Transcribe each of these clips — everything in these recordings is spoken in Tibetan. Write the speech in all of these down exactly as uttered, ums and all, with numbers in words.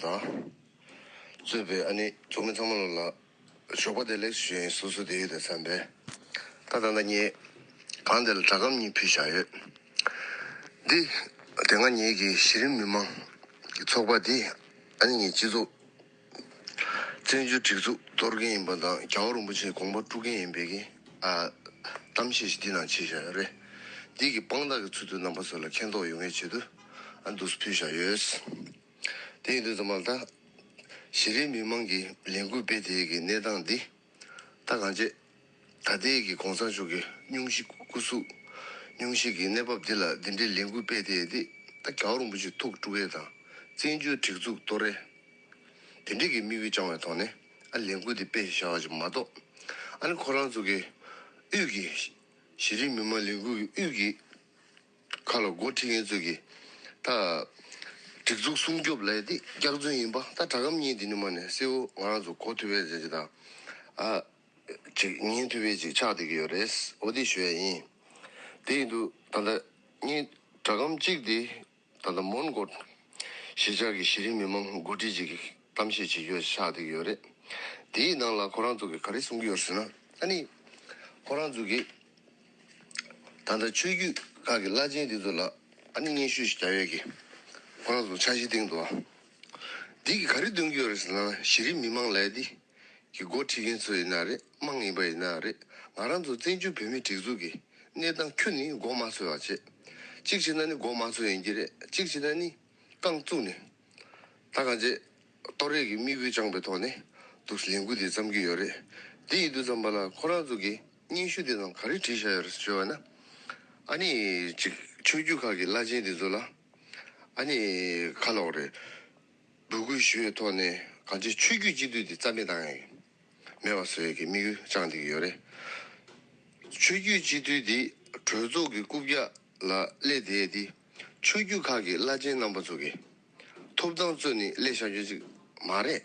དང་གཙོས་པའི་ཨ་ནི་ཚོགས་མི་ཚང་མ་ལ་ཞོགས་པ་བདེ་ལེགས་ཞུ་ཡིན། སོ་སོ་བསྡད་ཡོད་དེ་བསམ་པས། ད་ད་ལྟ་ངས་གང་དེ་ལ་སྒྲ་སྒམ་གཉིས་ཕུལ་བཞག་ཡོད། འདི་དེ་སྔ་ངེད་ཀྱི་གཞི་རིམ་མི་མང་གི་ཚོགས་པ་འདི་ཨ་ནི་ངས་སྤྱི་ཚོགས་བཙན་བྱོལ་སྒྲིག་འཛུགས་གཏོར་མཁན་ཡིན་པ་དང་རྒྱལ་བ་རིན་པོ་ཆེའི་དགོངས་པ་དཀྲུག་མཁན་ཡིན་པའི་གི་ཨ་གཏམ་བཤད་ཞིག་འདི་ནང་བྱས་བཞག་ཡོད་རེད། འདི་གི་དཔང་རྟགས་ཀྱི་ཚུལ་དུ་རྣམ་པ་ཚོ་ལ་མཁྱེན་རྟོགས་ཡོང་ངེས་ཆེད་དུ་ཨ་འདུག་སེ་ཕུལ་བཞག་ཡོད། དེ་ཡིན་དུས་ཙམ་པ་ལ་ད་གཞི་རིམ་མི་མང་གི་ལས་འགུལ་སྤེལ་དེ་གི་གནས་སྟངས་འདི་ད་གང་བྱེད། ད་ལྟའི་གི་གོང་ས་མཆོག་གི་སྙུང་གཞི་སྐུ་གཟུགས་སྙུང་གཞི་གི་གནས་བབ་འདི་ལ་འདི་འདྲའི་ལས་འགུལ་སྤེལ་དེ་འདི་ད་རྒྱལ་བ་རིན་པོ་ཆེ་ཐུགས་དཀྲུག་ཡས་དང་བཙན་བྱོལ་སྒྲིག་འཛུགས་གཏོར་ཡས། དེ་འདྲའི་གི་དམིགས་ཡུལ་བཅངས་པའི་ཐོག་ནས་ཨ་ལས་འགུལ་འདི་སྤེལ་བཞག་པ་ཅིག་མ་གཏོགས། ཨ་ནི་ཁོ་རང་ཚོ་གི་དབུས་ཀྱི་གཞི་རིམ་མི་མང་ལས་འགུལ་གྱི་དབུས་ཀྱི་ཁ་ལ་འགོ་ཁྲིད་མཁན་ཚོ་གི་ད་སྒྲིག་འཛུགས་སྲུང་སྐྱོབ་ལས་དེ་སྐྱག་རྫུན་ཡིན་པ་ད་སྒྲ་སྒམ་གཉིས་འདི་ནི་མ་ནས་གསལ་བོ་ང་རང་ཚོ་གོ་ཐུབ་པའི་རེད་ཅེས་དང་ཨ་ཅིག་ཉན་ཐུབ་པའི་ཅིག་ཆགས་བསྡད་ཀྱི་ཡོད་རེད། འོ་དེ་ཞུ་ཡ་ཡིན། དེ་ཡིན་དུས་ད་ལྟ་ངས་སྒྲ་སྒམ་གཅིག་དེ། ད་ལྟ་མོན་གྷོ་གཞིས་ཆགས་ཀྱི་གཞི་རིམ་མི་མང་འགོ་ཁྲིད་ཅིག་གིས་གཏམ་བཤད་བྱེད་རྒྱུ་ཆགས་བསྡད་ཀྱི་ཡོད་རེད། དེའི་ནང་ལ་ཁོ་རང་ཚོ་གིས་ག་རེ་གསུང་གི་ཡོད་ཟེར་ན། ཨ་ནི་ཁོ་རང་ཚོ་གིས་ད་ལྟ་ཆོས་བརྒྱུད་ཁག་གི་བླ་ཆེན་དེ་ཚོ་ལ་ཨ་ནི་སྙན་ཞུ་ཞིག་རྒྱག་ཡས་ཀྱི་ཁོ་རང་ཚོ་འཆར་གཞི་བཏིང་འདུག་ཨ། འདི་གིས་ག་རེ་སྟོན་གྱི་ཡོད་རེད་ཟེར་ན་གཞི་རིམ་མི་མང་ལབ་ཡས་འདི། གི་འགོ་ཁྲིད་མཁན་ཚོ་ཡིན་ན་རེད། དམངས་ཡིན་པ་ཡིན་ན་རེད། ང་རང་ཚོ་བཙན་བྱོལ་བོད་མིའི་སྒྲིག་འཛུགས་ཀྱི་གནས་སྟངས་ཁྱོན་ནས་མགོ་མ་ཚོས་པ་བྱེད། གཅིག་བྱས་ན་ནི་མགོ་མ་ཚོས་ཡིན་གྱི་རེད། གཅིག་བྱས་ན་ནི་རྐང་བཙུགས་ནས་ད་གང་བྱེད། གཏོར་རེས་ཀྱི་དམིགས་ཡུལ་བཅངས་པའི་ཐོག་ནས་འདུག་ལས་འགུལ་འདི་བརྩམས་ཀྱི་ཡོད་རེད། དེ་ཡིན་དུས་ཙམ་པ་ལ་ཁོ་རང་ཚོ་གི་སྙན་ཞུ་དེ་ནང་ག་རེ་བྲིས་བཞག་ཡོད་རེད་ཞུས་པ་ན། ཨ་ནི་ཅིག་ཆོས་བརྒྱུད་ཁག་གི་བླ་ཆེན་དེ་ཚོ་ལ་ཨ་ནི་ཁ་ལོག་རེད། འབོད་སྐུལ་ཞུ་བའི་ཐོག་ནས་གང་ཅི་ཆོས་བརྒྱུད་སྤྱི་འཐུས་འདི་རྩ་མེད་བཏང་ཡག་མེད་པ་བཟོ་ཡག་གི་དམིགས་ཡུལ་བཅངས་བསྡད་ཀྱི་ཡོད་རེད། ཆོས་བརྒྱུད་སྤྱི་འཐུས་འདི་གྲོས་ཚོགས་ཀྱི་རྐུབ་བཀྱག་ལ་སླེབས་བསྡད་འདི་ཆོས་བརྒྱུད་ཁག་གི་བླ་ཆེན་རྣམ་པ་ཚོ་གི་ཐོབ་ཐང་རྩོད་ནས་སླེབས་བཞག་རྒྱུ་ཅིག་མ་རེད།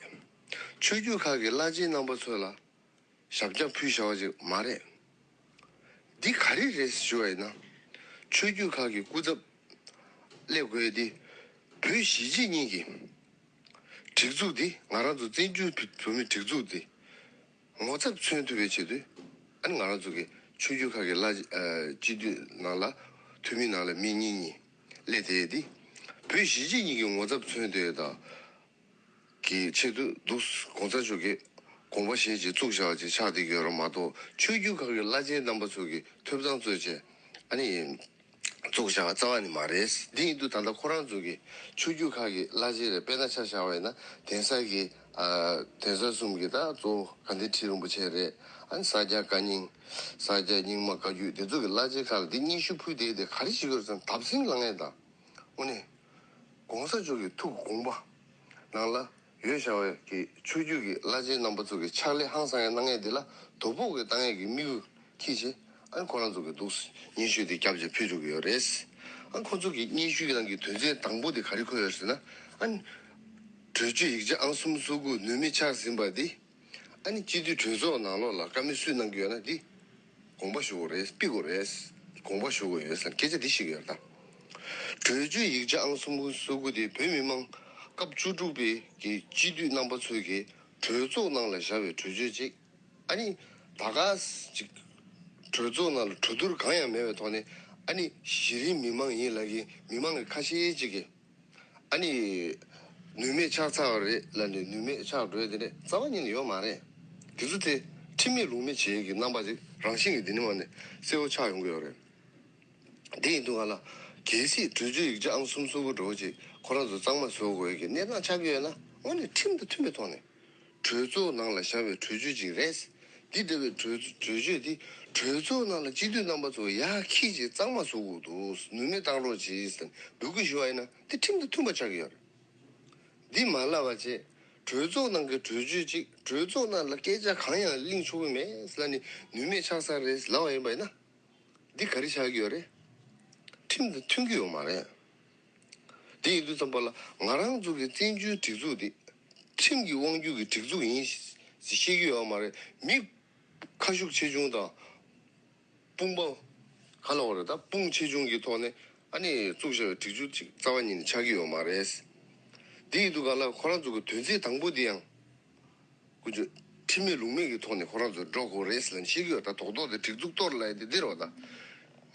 ཆོས་བརྒྱུད་ཁག་གི་བླ་ཆེན་རྣམ་པ་ཚོ་ལ་ཞབས་བཀྱག་ཕུལ་བཞག་པ་ཅིག་མ་རེད། འདི་ག་རེ་རེད་ཞུ་བ་ཡིན་ན། ཆོས་བརྒྱུད་ཁག་གི་སྐུ་ཚབ་སླེབས་དགོས་འདི་བོད་གཞིས་བྱེས་གཉིས་ཀྱི་སྒྲིག་འཛུགས་འདི་ང་རང་ཚོ་བཙན་བྱོལ་བོད་མིའི་སྒྲིག་འཛུགས་འདི་ངོ་ཚབ་མཚོན་ཐུབ་པའི་ཆེད་དུ་ཨ་ནི་ང་རང་ཚོ་གི་ཆོས་བརྒྱུད་ཁག་གི་བླ་ཨ་སྤྱི་འཐུས་ནང་ལ་འཐུས་མི་ནང་ལ་མི་གཉིས་གཉིས་སླེབས་བསྡད་འདི་བོད་གཞིས་བྱེས་གཉིས་ཀྱི་ངོ་ཚབ་མཚོན་ཐུབ་ཡ་དང་། གི་ཆེད་དུ་འདུག་གོང་ས་མཆོག་གིས་དགོངས་པ་བཞེས་ཀྱིས་བཙུགས་བཞག་ཅིག་ཆགས་བསྡད་ཀྱི་ཡོད་རེད་མ་གཏོགས་ཆོས་བརྒྱུད་ཁག་གི་བླ་ཆེན་རྣམ་པ་ཚོ་གི་ཐོབ་ཐང་རྩོད་བྱས་ཨ་ནི་བཙུགས་བཞག་རྩ་བ་ནས་མ་རེད། འདི་ཡིན་དུས་ད་ལྟ་ཁོ་རང་ཚོ་གི་ཆོས་བརྒྱུད་ཁག་གི་བླ་ཆེན་རེད། དཔེར་ན་ཆ་བཞག་པ་ཡིན་ན་གདན་ས་གི་ཨ་གདན་ས་གསུམ་གི་ད་གཙོ་བོ་དགའ་ལྡན་ཁྲི་རིན་པོ་ཆེ་རེད། ཨ་ནི་ས་སྐྱ་བཀའ་རྙིང་། ས་སྐྱ་རྙིང་མ་བཀའ་བརྒྱུད་དེ་ཚོ་གི་བླ་ཆེན་ཁག་ལ་འདི་སྙན་ཞུ་ཕུལ་བསྡད་དེ་ག་རེ་བྱེད་ཀྱི་ཡོད་རེད་ཟེར་ན་བརྡབ་གསིག་ལངས་ཡས་དང་། དངོས་གནས། གོང་ས་མཆོག་གི་ཐུགས་དགོངས་པ་ནང་ལ་ཡོད་བཞག་པའི་གི་ཆོས་བརྒྱུད་ཀྱི་བླ་ཆེན་རྣམ་པ་ཚོ་གི་ཕྱག་ལས་ཧང་སང་ཡང་གནང་ཡས་འདི་ལ་དོ་ཕོག་གི་བཏང་ཡས་ཀྱི་དམིགས་ཡུལ་འཁྱེར་བྱས་ཨ་ནི་ཁོ་རང་ཚོ་གི་འདུག་སྙན་ཞུ་དེ་བརྒྱབ་བྱས་ཕུལ་འགྲོ་གི་ཡོད་རེད། ཨ་ཁོ་ཚོ་གི་སྙན་ཞུ་གི་ནང་གི་དོན་ཚན་དང་པོ་དེ་ག་རེ་འཁོད་ཡོད་ཟེར་ན། ཨ་ནི་གྲོས་ཆོད་ཡིག་ཆ་ཨང་གསུམ་སོ་དགུ་ནུས་མེད་ཆགས་ཟིན་པ་འདི། ཨ་ནི་སྤྱི་འཐུས་གྲོས་ཚོགས་ནང་ལོགས་ལ་བཀའ་མོལ་སུས་གནང་གི་ཡོད་ན་འདི་དགོངས་པ་ཞུ་དགོས་རེད། ཕུལ་དགོས་རེད། དགོངས་པ་ཞུ་དགོས་ཡོད་ཟེར་སྐད་ཆ་འདི་བཤད་ཀྱི་ཡོད་རེད་ད། གྲོས་ཆོད་ཡིག་ཆ་ཨང་གསུམ་སོ་དགུ་དེ་བོད་མི་མང་སྐབས་བཅུ་དྲུག་པའི་གི་སྤྱི་འཐུས་རྣམ་པ་ཚོས་ཀྱི་གྲོས་ཚོགས་ནང་ལ་བཞག་པའི་གྲོས་ཆོད་ཅིག་ཨ་ནི་ད་ག་ཅིག་གྲོས་ཚོགས་ནང་ལ་གྲོས་བསྡུར་གང་ཡང་མེད་པའི་ཐོག་ནས་ཨ་ནི་གཞི་རིམ་མི་མང་ཡིན་ལབ་ཀྱི་མི་མང་གི་ཁ་ཤས་ཅིག་གིས། ཨ་ནི། ནུས་མེད་ཆགས་ཚར་བ་རེད་ལབ་ནས་ནུས་མེད་ཆགས་འགྲོ་ཡ་དེ་ནས་རྩ་བ་ཉིད་ནས་ཡོད་མ་རེད། དེ་ཚོ་དེ་ཁྲིམས་མེད་ལུགས་མེད་བྱེད་ཡས་ཀྱི་རྣམ་པ་ཅིག་རང་བཞིན་གྱིས་འདི་ནས་མ་ནས་གསལ་བོ་ཆགས་ཡོང་གི་ཡོད་རེད། དེ་ཡིན་དུས་ང་ལ་གལ་སྲིད་གྲོས་ཆོད་ཡིག་ཆ་ཨང་གསུམ་སོ་དགུ་འདྲ་བོ་ཅིག་ཁོ་རང་ཚོ་གཙང་མ་བཟོ་དགོས་ཡ་གི་གནས་སྟངས་ཆགས་ཀྱི་ཡོད་ན་དངོས་གནས་ཁྲིམས་དང་མཐུན་པའི་ཐོག་ནས། གྲོས་ཚོགས་ནང་ལ་བཞག་པའི་གྲོས་ཆོད་ཅིག་རེད། འདི་འདྲ་བའི་གྲོས་གྲོས་ཆོད་འདི་གྲོས་ཚོགས་ནང་ལ་སྤྱི་འཐུས་རྣམ་པ་ཚོ་ཡར་འཁྱེར་བྱས་གཙང་མ་བཟོ་དགོས་འདུག་ནུས་མེད་བཏང་རོགས་གྱིས་ཟེར་འབོད་སྐུལ་ཞུ་བ་ཡིན་ན་འདི་ཁྲིམས་དང་མཐུན་པ་ཆགས་ཀྱི་ཡོད་རེད། འདི་མ་ལབ་པ་བྱས་གྲོས་ཚོགས་ནང་གི་གྲོས་ཆོད་ཅིག་གྲོས་ཚོགས་ནང་ལ་སྐད་ཆ་གང་ཡང་གླེང་ཆོག་གི་མེད་ཟེར་ལབ་ནས་ནུས་མེད་ཆགས་ས་རེད་ལབ་པ་ཡིན་པ་ཡིན་ན། འདི་ག་རེ་ཆགས་ཀྱི་ཡོད་རེད། ཁྲིམས་དང་མཐུན་གྱི་ཡོད་མ་རེད། དེ་ཡིན་དུས་ཙམ་པ་ལ་ང་རང་ཚོ་གི་བཙན་བྱོལ་སྒྲིག་འཛུགས་འདི་ཁྲིམས་ཀྱི་དབང་སྒྱུར་གྱི་སྒྲིག་འཛུགས་ཡིན་ཞེས་བཤད་ཀྱི་ཡོད་མ་རེད། མི་ཁ་ཤུགས་ཆེ་ཆུང་དང་དཔུང་པ་ག་ལ་བ་རེད་ད་དཔུང་ཆེ་ཆུང་གི་ཐོག་ནས་ཨ་ནི་བཙུགས་བཞག་པའི་སྒྲིག་འཛུགས་ཅིག་རྩ་བ་ཉིད་ནས་ཆགས་ཀྱི་ཡོད་མ་རེད། དེ་ཡིན་དུས་ག་ལ་ཁོ་རང་ཚོ་གི་དོན་ཚན་དང་པོ་དེ་ཡང་། ཀུན་སྤྱོད་ཁྲིམས་མེད་ལུགས་མེད་ཀྱི་ཐོག་ནས་ཁོ་རང་ཚོ་འགྲོ་དགོས་རེད་ཟེར་ནས་བཤད་ཀྱི་ཡོད། ད་རྡོག་རྡོག་དེ་སྒྲིག་འཛུགས་གཏོར་ལབ་ཡ་དེ་འདི་རེད་བ། ད་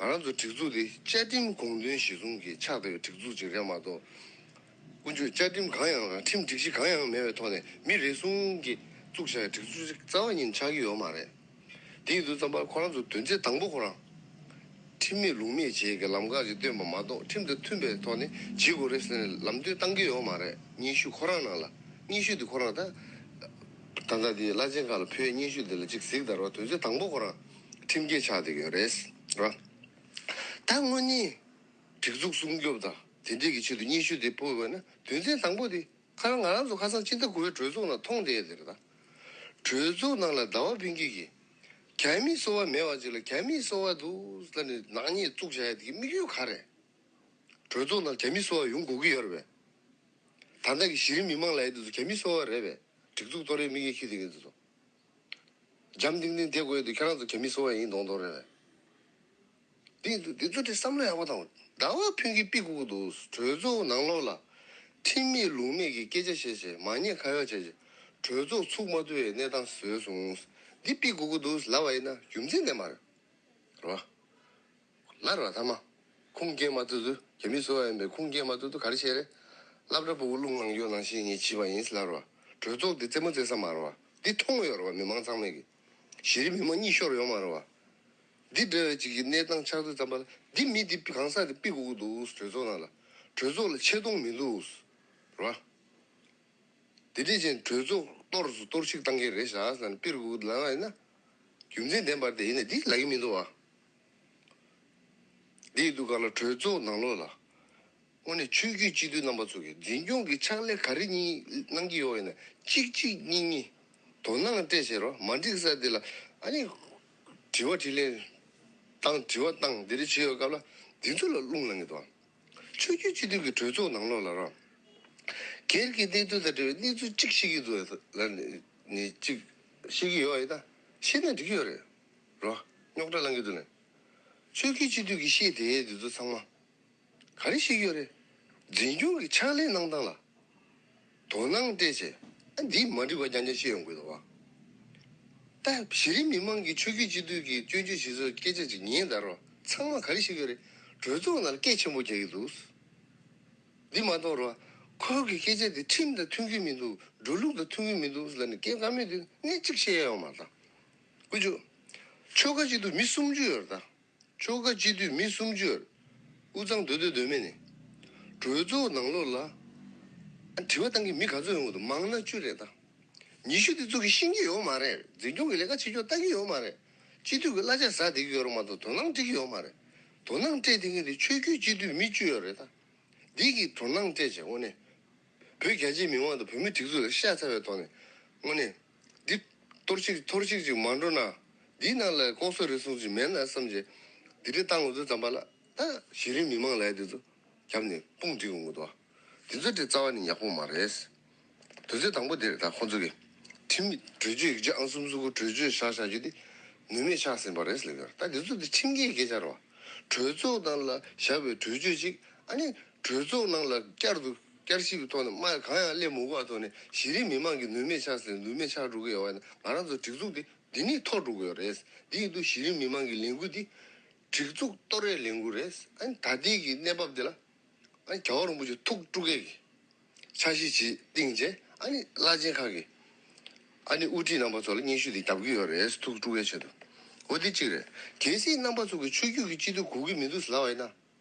ང་རང་ཚོ་སྒྲིག་འཛུགས་དེ་བཅའ་ཁྲིམས་དགོངས་དོན་གཞིར་བཟུང་གི་ཆགས་བསྡད་པའི་སྒྲིག་འཛུགས་ཅིག་རེད་མ་གཏོགས། ཀུན་སྤྱོད་བཅའ་ཁྲིམས་གང་ཡང་ཁྲིམས་སྒྲིག་གཞི་གང་ཡང་མེད་པའི་ཐོག་ནས་མི་རེ་ཟུང་གིས་བཙུགས་བཞག་པའི་སྒྲིག་འཛུགས་ཅིག་རྩ་བ་ཉིད་ཆགས་ཀྱི་ཡོད་མ་རེད། དེ་ཡིན་དུས་ཙམ་པ་ཁོ་རང་ཚོ་དོན་ཚན་དང་པོ་ཁོ་རང་། ཁྲིམས་མེད་ལུགས་མེད་བྱེད་ཀྱི་ལམ་ཁ་ཞིག་བཏོན་པ་མ་གཏོགས་ཁྲིམས་དང་མཐུན་པའི་ཐོག་ནས་བྱེད་དགོས་རེད་ཟེར་ནས་ལམ་སྟོན་བཏང་གི་ཡོད་མ་རེད། སྙན་ཞུ་ཁོ་རང་ནང་ལ་སྙན་ཞུ་དེ་ཁོ་རང་ད། ད་ལྟ་དེ་བླ་ཆེན་ཁག་ལ་ཕུལ་སྙན་ཞུ་དེ་ལ་ཅིག་གཟིགས་དང་རོ། དོན་ཚན་དང་པོ་ཁོ་རང་ཁྲིམས་འགལ་ཆགས་བསྡད་ཀྱི་ཡོད་རེད་རོ། ད་དངོས་གནས་སྒྲིག་འཛུགས་སྲུང་སྐྱོབ་དང་དེ་འདྲས་ཀྱི་ཆེད་དུ་སྙན་ཞུ་དེ་ཕུལ་བ་ན་དོན་ཚན་དང་པོ་དེ། ཁ་རང་ང་རང་ཚོ་ཁ་སང་ཕྱི་ཟླ་དགུ་པའི་གྲོས་ཚོགས་ནང་མཐོང་བསྡད་དེ་རེད་ད། གྲོས་ཚོགས་ནང་ལ་ཟླ་བ་ཕུན་སྐྱིད་ཀྱིས། རྒྱ་མིའི་སོ་པ་མེད་པ་ཅིག་ལ་རྒྱ་མིའི་སོ་པ་འདུག་ཟེར་ནས་ནག་ཉེས་བཙུགས་བཞག་ཡ་དེ་གི་དམིགས་ཡུལ་ག་རེ། གྲོས་ཚོགས་ནང་རྒྱ་མིའི་སོ་པ་ཡོང་དགོས་ཀྱི་ཡོད་རེད་པས། ད་ལྟ་གི་གཞི་རིམ་མི་མང་ལབ་ཡ་དེ་ཚོ་རྒྱ་མིའི་སོ་པ་རེད་པས། སྒྲིག་འཛུགས་གཏོར་ཡའི་དམིགས་ཡུལ་ཁྱེར་བསྡད་མཁན་དེ་ཚོ། འཇམ་ཐིང་ཐིང་བསྡད་དགོས་ཡ་དེ་ཁྱེད་རང་ཚོ་རྒྱ་མིའི་སོ་པ་ཡིན་མདོག་མདོག་རེད་པས། དེ་དེ་ཚོ་དེ་བསམ་བློ་ཡག་པོ་བཏང་། ཟླ་བ་ཕུན་སྐྱིད་ཕུད་དགོས་ཀྱི་འདུག་གྲོས་ཚོགས་ནང་ལོགས་ལ་ཁྲིམས་མེད་ལུགས་མེད་ཀྱི་སྐད་ཆ་བཤད་བྱས་མ་ཉེས་ཁ་གཡོག་བྱས་བྱས་གྲོས་ཚོགས་ཚུགས་མ་ཐུབ་པའི་གནས་སྟངས་བཟོས་སོང་། འདི་ཕུད་དགོས་ཀྱི་འདུག་ལབ་པ་ཡིན་ན་རྒྱུ་མཚན་ལྡན་པ་རེད། རེད་བ། ལབ་རེད་བ་ཐ་མ། ཁུངས་སྐྱེལ་མ་ཐུབ་དུས་རྒྱ་མི་བཟོ་བ་ཡིན་པས་ཁུངས་སྐྱེལ་མ་ཐུབ་དུས་ག་རེ་བྱས་རེད། སློབ་གྲྭ་ཕྲུ་གུ་རླུང་ལངས་ཡོད་ནང་བཞིན་ངས་བྱས་པ་ཡིན་ལབ་རེད་བ། གྲོས་ཚོགས་འདི་རྩེད་མོ་རྩེ་ས་མ་རེད་བ། འདི་མཐོང་ཡོད་རེད་བ་མི་མང་ཚང་མས་ཀྱི། གཞི་རིམ་མི་མང་གཉིད་ཤོར་ཡོད་མ་རེད་བ། འདི་འདྲ་བའི་ཅིག་གི་གནས་སྟངས་ཆགས་དུས་ཙམ་པ་ལ་འདི་མི་འདི་གང་ཟག་འདི་ཕུད་དགོས་ཀྱི་འདུག་གྲོས་ཚོགས་ནང་ལ། གྲོས་ཚོགས་ལ་ཆེ་མཐོང་མི་འདུག་རེད་བ། འདི་འདྲས་ཅན་གྲོས་ཚོགས་གཏོར་སུ་གཏོར་བཤིག་བཏང་གི་རེད་ཤག་ཟེར་ནས་ཕུད་དགོས་ཀྱི་འདུག་ལབ་པ་ཡིན་ན། རྒྱུ་མཚན་ལྡན་པ་དེ་ཡིན་ན་འདི་ལབ་ཀྱི་མི་འདུག་བ། འདི་ཡི་འདུག་ག་ལ་གྲོས་ཚོགས་ནང་ལོགས་ལ། དངོས་གནས་ཆོས་བརྒྱུད་སྤྱི་འཐུས་རྣམ་པ་ཚོ་གིས་འཛིན་སྐྱོང་གི་ཕྱག་ལས་ག་རེ་གཉིས་གནང་གི་ཡོད་ཡིན་ན་གཅིག་གཅིག་གཉིས་གཉིས་དོ་སྣང་སྤྲད་བྱས་རོགས་མ་འགྲིག་ས་དེ་ལ་ཨ་ནི་དྲི་བ་དྲིས་ལན་བཏང་དྲི་བ་བཏང་འདི་རེ་བྱེད་ཡོད་སྐབས་ལ་འདི་ཚོ་ལ་རླུང་ལངས་གི་འདུག་ཆོས་བརྒྱུད་སྤྱི་འཐུས་ཀྱི་གྲོས་ཚོགས་ནང་ལོགས་ལ་རོགས་སྒེར་གྱི་གནད་དོན་དང་འབྲེལ་བའི་གནས་ཚུལ་གཅིག་ཤེས་ཀྱི་འདུག་ལ་ནི་གཅིག་ཤེས་ཀྱི་ཡོད་ཡིན་ད་ཤེས་ན་འགྲིག་གི་ཡོད་རེད་རོགས་རྙོག་དྲ་ལངས་ཀྱི་འདུག་ལ་ཆོས་བརྒྱུད་སྤྱི་འཐུས་ཀྱི་ཤེས་དེ་འདི་ཚོ་ཚང་མ། ག་རེ་བཤད་ཀྱི་ཡོད་རེད། འཛིན་སྐྱོང་གི་ཕྱག་ལས་གནང་སྟངས་ལ། དོ་སྣང་སྤྲད་བྱས། ཨ་འདི་མ་འགྲིག་པ་རྐྱང་རྐྱང་བཤད་ཡོང་གི་འདུག་བ། ད་གཞི་རིམ་མི་མང་གིས་ཆོས་བརྒྱུད་སྤྱི་འཐུས་ཀྱི་སྐྱོན་བརྗོད་བྱེད་སའི་སྐད་ཆ་ཅིག་ཉན་ད་རོགས་ཚང་མ་ག་རེ་བཤད་ཀྱི་ཡོད་རེད། གྲོས་ཚོགས་ནང་ལ་སྐད་ཆེན་པོ་རྒྱག་གི་འདུག་འདི་མ་གཏོགས་རོགས་ཁོ་གི་སྐད་ཆ་དེ་ཁྲིམས་དང་མཐུན་གྱི་མི་འདུག་འགྲོ་ལུགས་དང་མཐུན་གྱི་མི་འདུག་ལབ་ནས་སྐད་བཀའ་མོལ་དེ་སྣེ་གཅིག་བཤད་ཡ་ཡོད་མ་རེད་ད། ཀུ་ཅོ། ཆོལ་ཁ་སྤྱི་འཐུས་མི་སུམ་ཅུ་ཡོད་རེད་ད། ཆོལ་ཁ་སྤྱི་འཐུས་མི་སུམ་ཅུ། དབུས་གཙང་མདོ་སྟོད་མདོ་སྨད་ནས། གྲོས་ཚོགས་ནང་ལོགས་ལ། ཨ་དྲི་བ་བཏང་གི་མི་ག་ཚོད་ཡོང་གི་འདུག་མང་ན་བཅུ་རེད་ད། ཉི་ཤུ་དེ་ཚོ་གིས་ཤེས་ཀྱི་ཡོད་མ་རེད། འཛིན་སྐྱོང་གི་ལས་ཀ་བྱེད་ཕྱོགས་ལྟ་གི་ཡོད་མ་རེད། སྤྱི་འཐུས་ཀྱི་གླ་ཆ་ཟ་བསྡད་ཀྱི་ཡོད་རེད་མ་གཏོགས་དོ་སྣང་སྤྲད་ཀྱི་ཡོད་མ་རེད། དོ་སྣང་སྤྲད་བསྡད་མཁན་དེ་ཆོས་བརྒྱུད་སྤྱི་འཐུས་མི་བཅུ་ཡོད་རེད་ད། འདི་གིས་དོ་སྣང་སྤྲད་བྱས་དངོས་གནས། བོད་རྒྱ་ཆེའི་མི་མང་དང་བོད་མི་སྒྲིག་འཛུགས་ལ་ཤ་ཚ་བའི་ཐོག་ནས་དངོས་གནས། འདི་གཏོར་བཤིག་གཏོར་བཤིག་ཅིག་མ་འགྲོ་ན། འདིའི་ནང་ལ་ལྐོག་ཟ་རུལ་སུངས་ཅིག་མེད་ན་བསམ་བྱས། འདི་འདྲ་བཏང་འོང་དུས་ཙམ་པ་ལ་ད་གཞི་རིམ་མི་མང་ལབ་ཡ་འདི་ཚོ་རྒྱབ་ནས་དཔུང་སྒྲིག་འོང་གི་འདུག་བ། འདི་ཚོ་འདྲ་རྩ་བ་ནས་ཡག་པོ་མ་རེད། དོན་ཚན་དང་པོ་འདི་རེད་ད་ཁོང་ཚོ་གི། ཁྲིམས་གྲོས་ཆོད་ཡིག་ཆ་ཨང་གསུམ་གསུམ་དགུ་གྲོས་ཆོད་བཞག་བཞག་རྒྱུ་འདི་ནུས་མེད་ཆགས་ཟིན་པ་རེད་ཟེར་ལབ་ཡོད་རེད། ད་འདི་ཚོ་འདི་ཁྲིམས་འགལ་སྐད་ཆ་རེད་བ། གྲོས་ཚོགས་ནང་ལ་བཞག་པའི་གྲོས་ཆོད་ཅིག་ཨ་ནི་གྲོས་ཚོགས་ནང་ལ་བསྐྱར་དུ་བསྐྱར་ཞིབ་ཀྱི་ཐོག་ནས་དམའ་གང་ཡང་སླེབས་མི་དགོས་པ་ཐོག་ནས་གཞི་རིམ་མི་མང་གི་ནུས་མེད་ཆགས་ཟིན་ནུས་མེད་ཆགས་འགྲོ་གི་ཡོད་བ་ཡིན་ན་ང་རང་ཚོ་སྒྲིག་འཛུགས་འདི་འདི་ནས་འཐོར་འགྲོ་གི་ཡོད་རེད། འདི་ཡིན་དུས་གཞི་རིམ་མི་མང་གི་ལས་འགུལ་འདི་སྒྲིག་འཛུགས་གཏོར་བའི་ལས་འགུལ་རེད། ཨ་ནི་ད་ལྟའི་གི་གནས་བབ་འདི་ལ། ཨ་རྒྱལ་བ་རིན་པོ་ཆེ་ཐུགས་དཀྲུག་མཁན་གྱི་འཆར་གཞི་ཅིག་བཏིང་རྗེས་ཨ་ནི་བླ་ཆེན་ཁག་གི་ཨ་ནི་དབུ་ཁྲིད་རྣམ་པ་ཚོ་ལ་སྙན་ཞུ་དེ་བརྒྱབ་ཀྱི་ཡོད་རེད། ཐུགས་དཀྲུག་མཁན་ཆེད་དུ། འོ་དེ་གཅིག་རེད། གལ་སྲིད་རྣམ་པ་ཚོ་གི་ཆོས་བརྒྱུད་ཀྱི་སྤྱི་འཐུས་དགོས་ཀྱི་མི་འདུག་ཟེར་ལབ་པ་ཡིན་ན།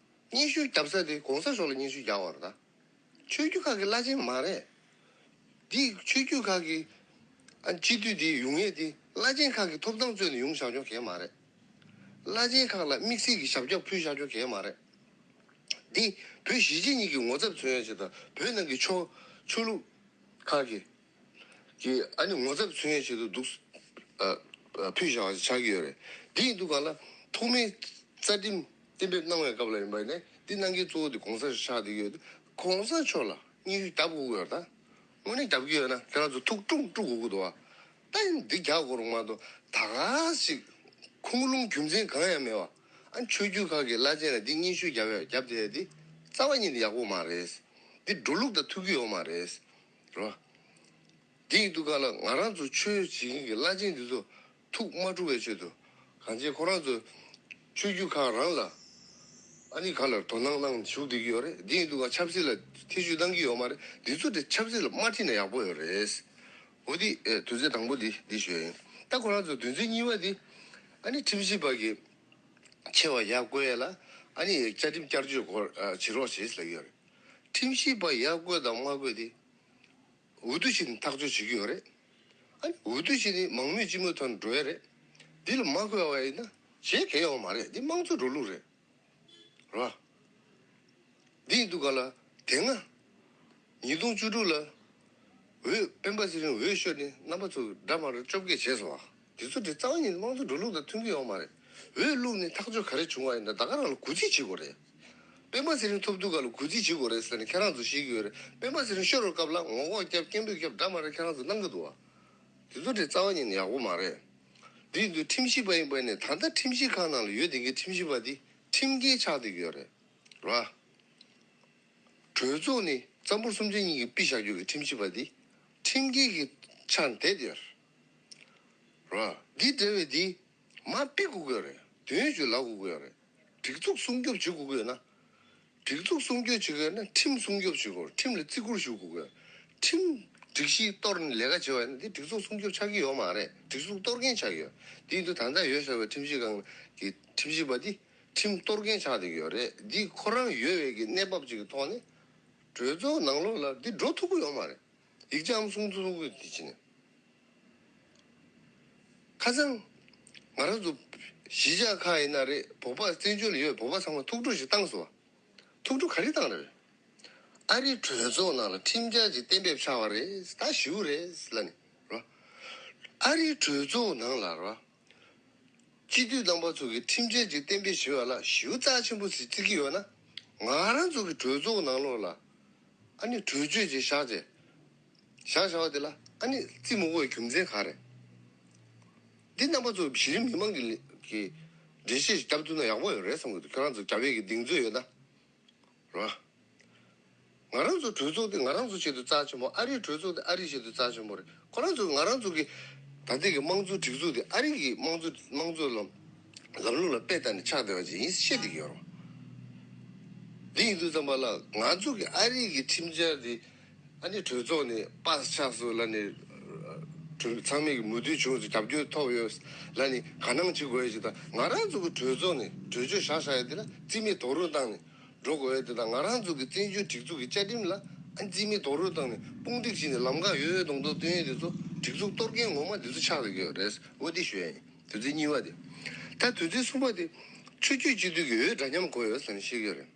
སྙན་ཞུ་བརྒྱབ་ས་དེ་གོང་ས་མཆོག་ལ་སྙན་ཞུ་རྒྱག་པ་རེད་ད། ཆོས་བརྒྱུད་ཁག་གི་བླ་ཆེན་མ་རེད། འདི་ཆོས་བརྒྱུད་ཁག་གི་ཨ་སྤྱི་འཐུས་འདི་ཡོང་ཡས་དེ་བླ་ཆེན་ཁག་གི་ཐོབ་ཐང་རྩོད་ནས་ཡོང་བཞག་ཆོག་གི་མ་རེད། བླ་ཆེན་ཁག་ལ་དམིགས་བསལ་གྱི་ཞབས་བཀྱག་ཕུལ་བཞག་ཆོག་གི་མ་རེད། འདི་བོད་གཞིས་བྱེས་གཉིས་ཀྱི་ངོ་ཚབ་མཚོན་ཡས་ཆེད་དུ་བོད་ནང་གི་ཆོས་ཆོས་ལུགས་ཁག་གི་གི་ཨ་ནི་ངོ་ཚབ་མཚོན་ཡས་ཆེད་དུ་འདུག་ཨ་ཨ་ཕུལ་བཞག་པ་ཆགས་ཀྱི་ཡོད་རེད། འདི་ཡིན་དུས་ག་ལ་ཐོག་མའི་རྩ་ཁྲིམས་གཏན་འབེབས་གནང་བའི་སྐབས་ལ་ཡིན་པ་ཡིན་ནའི་འདི་གནང་མཁན་གཙོ་བོ་དེ་གོང་ས་ཆགས་བསྡད་ཀྱི་ཡོད་དུས་གོང་ས་མཆོག་ལ་སྙན་ཞུ་བརྒྱབ་དགོས་ཀྱི་ཡོད་རེད་ད། དངོས་གནས་བརྒྱབ་ཀྱི་ཡོད་ན་ཁྱེད་རང་ཚོ་ཐུགས་དཀྲུག་དཀྲུག་དགོས་ཀྱི་འདུག་བ། ད་འདི་རྒྱག་དགོས་རུང་མ་གཏོགས་ད་ག་ཞིག་ཁུངས་ལུང་རྒྱུ་མཚན་གང་ཡང་མེད་བ། ཨ་ཆོས་བརྒྱུད་ཁག་གི་བླ་ཆེན་ལ་འདི་སྙན་ཞུ་བརྒྱབ་ཡ་བརྒྱབ་བསྡད་ཡ་འདི་རྩ་བ་ཉིད་ནས་ཡག་པོ་མ་རེད། འདི་འགྲོ་ལུགས་དང་མཐུན་གྱི་ཡོད་མ་རེད། རོ། འདི་ཡིན་དུས་ག་ལ་ང་རང་ཚོ་ཆོས་བྱེད་མཁན་གྱི་བླ་ཆེན་འདི་ཚོ་ཐུགས་མ་འཁྲུགས་པའི་ཆེད་དུ། གང་ཅི་ཁོ་རང་ཚོ་ཆོས་བརྒྱུད་ཁག་རང་ལ་ཨ་ནི་ག་ལ་དོ་སྣང་གནང་ཞུགས་བསྡད་ཀྱི་ཡོད་རེད། འདི་ཡིན་དུས་ག་ཆབ་སྲིད་ལ་ཐེ་བྱུས་གནང་གི་ཡོད་མ་རེད། འདི་ཚོ་དེ་ཆབ་སྲིད་ལ་མ་ཁྲིད་ན་ཡག་པོ་ཡོད་རེད། འོ་འདི་ཨེ་དོན་ཚན་དང་པོ་འདི་འདི་ཞུ་ཡ་ཡིན། ད་ཁོ་རང་ཚོ་དོན་ཚན་གཉིས་པ་འདི་ཨ་ནི་ཁྲིམས་ཞིབ་པ་གི་ཆེ་བ་ཡར་བསྐོ་ཡ་ལ་ཨ་ནི་བཅའ་ཁྲིམས་བསྐྱར་བཅོས་སྐོར་ཨ་བྱེད་རོགས་བྱེད་ཟེར་ལབ་ཀྱི་ཡོད་རེད། ཁྲིམས་ཞིབ་པ་ཡར་བསྐོས་དང་མ་བསྐོས་དེ་འོས་བསྡུ་བྱས་ནས་ཐག་གཅོད་བྱེད་ཀྱི་ཡོད་རེད། ཨ་ནི་འོས་བསྡུ་བྱས་ནས་མང་མོས་སྤྱི་མོས་ཐོག་ནས་འགྲོ་ཡ་རེད། འདི་ལ་མ་བསྐོས་པ་ཡིན་ན་བྱེད་གལ་ཡོད་མ་རེད། འདི་དམངས་གཙོ་འགྲོ་ལུགས་རེད། རེད་བ། འདི་ཡིན་དུས་ག་ལ་དེ་སྔ་ཉིས་སྟོང་བཅུ་དྲུག་ལ་འོས་སྤེན་པ་ཚེ་རིང་འོས་ཤོར་ནས་རྣམ་པ་ཚོ་འདྲ་མ་འདྲ་བཅོ་བརྒྱད་བྱས་སོང་བ། དེ་ཚོ་དེ་རྩ་བ་ཉིད་ནས་དམངས་གཙོ་འགྲོ་ལུགས་དང་མཐུན་གྱི་ཡོད་མ་རེད། འོས་བླུགས་ནས་ཐག་གཅོད་ག་རེ་བྱུང་བ་ཡིན་ན་ད་ག་རང་ལ་གུས་བརྩི་བྱེད་དགོས་རེད། སྤེན་པ་ཚེ་རིང་ཐོབ་དུས་ག་ལ་གུས་བརྩི་བྱེད་དགོས་རེད་ཟེར་ནས་ཁྱེད་རང་ཚོ་བཤད་ཀྱི་ཡོད་རེད། སྤེན་པ་ཚེ་རིང་ཤོར་བའི་སྐབས་ལ་ངོ་ལྐོག་རྒྱབ་སྐད་འབོད་རྒྱབ་འདྲ་མ་འདྲ་ཁྱེད་རང་ཚོ་གནང་གི་འདུག་བ། དེ་ཚོ་དེ་རྩ་བ་ཉིད་ནས་ཡག་པོ་མ་རེད། འདི་ཡིན་དུས་ཁྲིམས་ཞིབ་པ་ཡིན་པ་ནས་ད་ལྟ་ཁྲིམས་ཞིབ་ཁང་ནང་ལ་ཡོད་བསྡད་མཁན་ཁྲིམས་ཞིབ་པ་འདི་ཁྲིམས་འགལ་ཆགས་བསྡད་ཀྱི་ཡོད་རེད། རེད་བ། གྲོས་ཚོགས་ནས་རྩ་འབོར་སུམ་ཆ་གཉིས་ཀྱིས་ཕུད་བཞག་རྒྱུ་གི་ཁྲིམས་ཞིབ་པ་འདི་ཁྲིམས་འགལ་གྱི་ཆ་བསྡད་ཡོད་རེད། འདི་འདྲ་བའི་འདི་མ་ཕུད་དགོས་ཀྱི་ཡོད་རེད། དོན་ཞུ་ལབ་དགོས་ཀྱི་ཡོད་རེད། སྒྲིག་འཛུགས་སྲུང་སྐྱོབ་བྱེད་དགོས་ཀྱི་ཡོད་ན། སྒྲིག་འཛུགས་སྲུང་སྐྱོབ་བྱེད་དགོས་ན་ཁྲིམས་སྲུང་སྐྱོབ་བྱེད་དགོས། ཁྲིམས་ལ་བརྩི་བཀུར་ཞུ་དགོས་ཀྱི་ཡོད། ཁྲིམས་སྒྲིག་གཞི་གཏོར་ནས་ལས་ཀ་བྱེད་པ་ཡིན་ན་འདི་སྒྲིག་འཛུགས་སྲུང་སྐྱོབ་ཆགས་ཀྱི་ཡོད་མ་རེད། སྒྲིག་འཛུགས་གཏོར་མཁན་ཆགས་ཀྱི་ཡོད། འདི་ཡིན་དུས་ད་ལྟ་ཡོད་བཞག་པའི་ཁྲིམས་ཞིབ་ཁང་གི་ཁྲིམས་ཞིབ་པ་འདི་ཁྲིམས་གཏོར་མཁན་ཆགས་བསྡད་ཀྱི་ཡོད་རེད། འདི་ཁོ་རང་ཡོད་པའི་གི་གནས་བབ་ཅིག་གི་ཐོག་ནས་གྲོས་ཚོགས་ནང་ལོགས་ལ་འདི་འགྲོ་ཐུབ་ཀྱི་ཡོད་མ་རེད། ཡིག་ཆའམ་གསུང་ཐུབ་ཀྱི་འདི་བྱས་ནས། ཁ་སང་ང་རང་ཚོ་གཞིས་ཆགས་ཁག་ཡིན་ན་རེད། བོད་པ་བཙན་བྱོལ་ལ་ཡོད་བོད་པ་ཚང་མ་ཐུགས་སྤྲོ་ཞིག་བཏང་སོང་བ། ཐུགས་སྤྲོ་ག་རེ་བཏང་རེད། ཨ་རིའི་གྲོས་ཚོགས་ནང་ལ་ཁྲིམས་འཆར་ཅིག་གཏན་འབེབས་ཆགས་པ་རེད། ད་ཞུ་རེད་ལ་ནི་རོ། ཨ་རིའི་གྲོས་ཚོགས་ནང་ལ་རོ། སྤྱི་འཐུས་རྣམ་པ་ཚོ་གིས་ཁྲིམས་འཆར་ཅིག་གཏན་འབེབས་བྱེད་པ་ལ་ཞེ་པོ་རྩ་ཆེན་པོ་ཞིག་བརྩི་གི་ཡོད་ན། ང་རང་ཚོ་གི་གྲོས་ཚོགས་ནང་ལོགས་ལ་ཨ་ནི་གྲོས་ཆོད་ཅིག་བཞག་རྗེས། བཞག་བཞག་པ་དེ་ལ་ཨ་ནི་བརྩི་མི་དགོས་པའི་རྒྱུ་མཚན་ག་རེ། འདི་རྣམ་པ་ཚོ་གཞི་རིམ་མི་མང་གི་གི་འགྲེལ་བཤད་ཞིག་བརྒྱབ་ཐུབ་ན་ཡག་པོ་ཡོད་རེད་བསམ་གི་འདུག་ཁྱོད་རང་ཚོ་རྒྱབ་ཡས་ཀྱི་གདེང་ཚོད་ཡོད་ན། རོ། ང་རང་ཚོ་གྲོས་ཚོགས་དེ་ང་རང་ཚོ་ཆེད་དུ་རྩ་ཆེན་པོ། ཨ་རིའི་གྲོས་ཚོགས་དེ་ཨ་རིའི་ཆེད་དུ་རྩ་ཆེན་པོ་རེད། ཁོ་རང་ཚོ་ང་རང་ཚོ་གི་ད་ལྟའི་གི་དམངས་གཙོ་སྒྲིག་འཛུགས་དེ་ཨ་རི་གི་དམངས་གཙོ་དམངས་གཙོ་ལམ་ལམ་ལུགས་ལ་དཔེ་ལྟ་ནས་ཆགས་བསྡད་པ་ཅིག་ཡིན་བཤད་བསྡད་ཀྱི་ཡོད་རེད། འདི་ཡིན་དུས་ཙམ་པ་ལ་ང་ཚོ་གི་ཨ་རི་གི་ཁྲིམས་འཆར་དེ་ཨ་ནི་གྲོས་ཚོགས་ནས་པཱ་སི་ཆགས་སོང་ལབ་ནས་གྲོས་ཚང་མས་གི་མོས་མཐུན་བྱུང་ཟེར་རྒྱབ་སྐྱོར་ཐོབ་ཡོད་ལབ་ནས་དགའ་སྣང་བྱེད་དགོས་ཡ་ཅིག་དང་། ང་རང་ཚོ་གི་གྲོས་ཚོགས་ནས་གྲོས་ཆོད་བཞག་བཞག་ཡ་དེ་ལ་རྩིས་མེད་རྡོག་རོལ་བཏང་ནས། འགྲོ་དགོས་ཡ་དེ་དང་། ང་རང་ཚོ་གི་བཙན་བྱོལ་སྒྲིག་འཛུགས་ཀྱི་བཅའ་ཁྲིམས་ལ་ཨ་རྩིས་མེད་རྡོག་རོལ་བཏང་ནས་དཔུང་སྒྲིག་བྱས་ནས་ལམ་ཁ་ཡོད་ཡོད་མདོག་མདོག་སྟོན་ཡ་དེ་ཚོ་སྒྲིག་འཛུགས་གཏོར་མཁན་ངོ་མ་དེ་ཚོ་ཆགས་བསྡད་ཀྱི་ཡོད་རེད། འོ་དེ་ཞུ་ཡ་ཡིན། དོན་ཚན་གཉིས་པ་དེ། ད་དོན་ཚན་གསུམ་པ་དེ། ཆོས་བརྒྱུད་སྤྱི་འཐུས་ཀྱི་འོས་འདྲ་མཉམ་དགོས་ཡོད་ཟེར་ནས་བཤད་ཀྱི་ཡོད་རེད།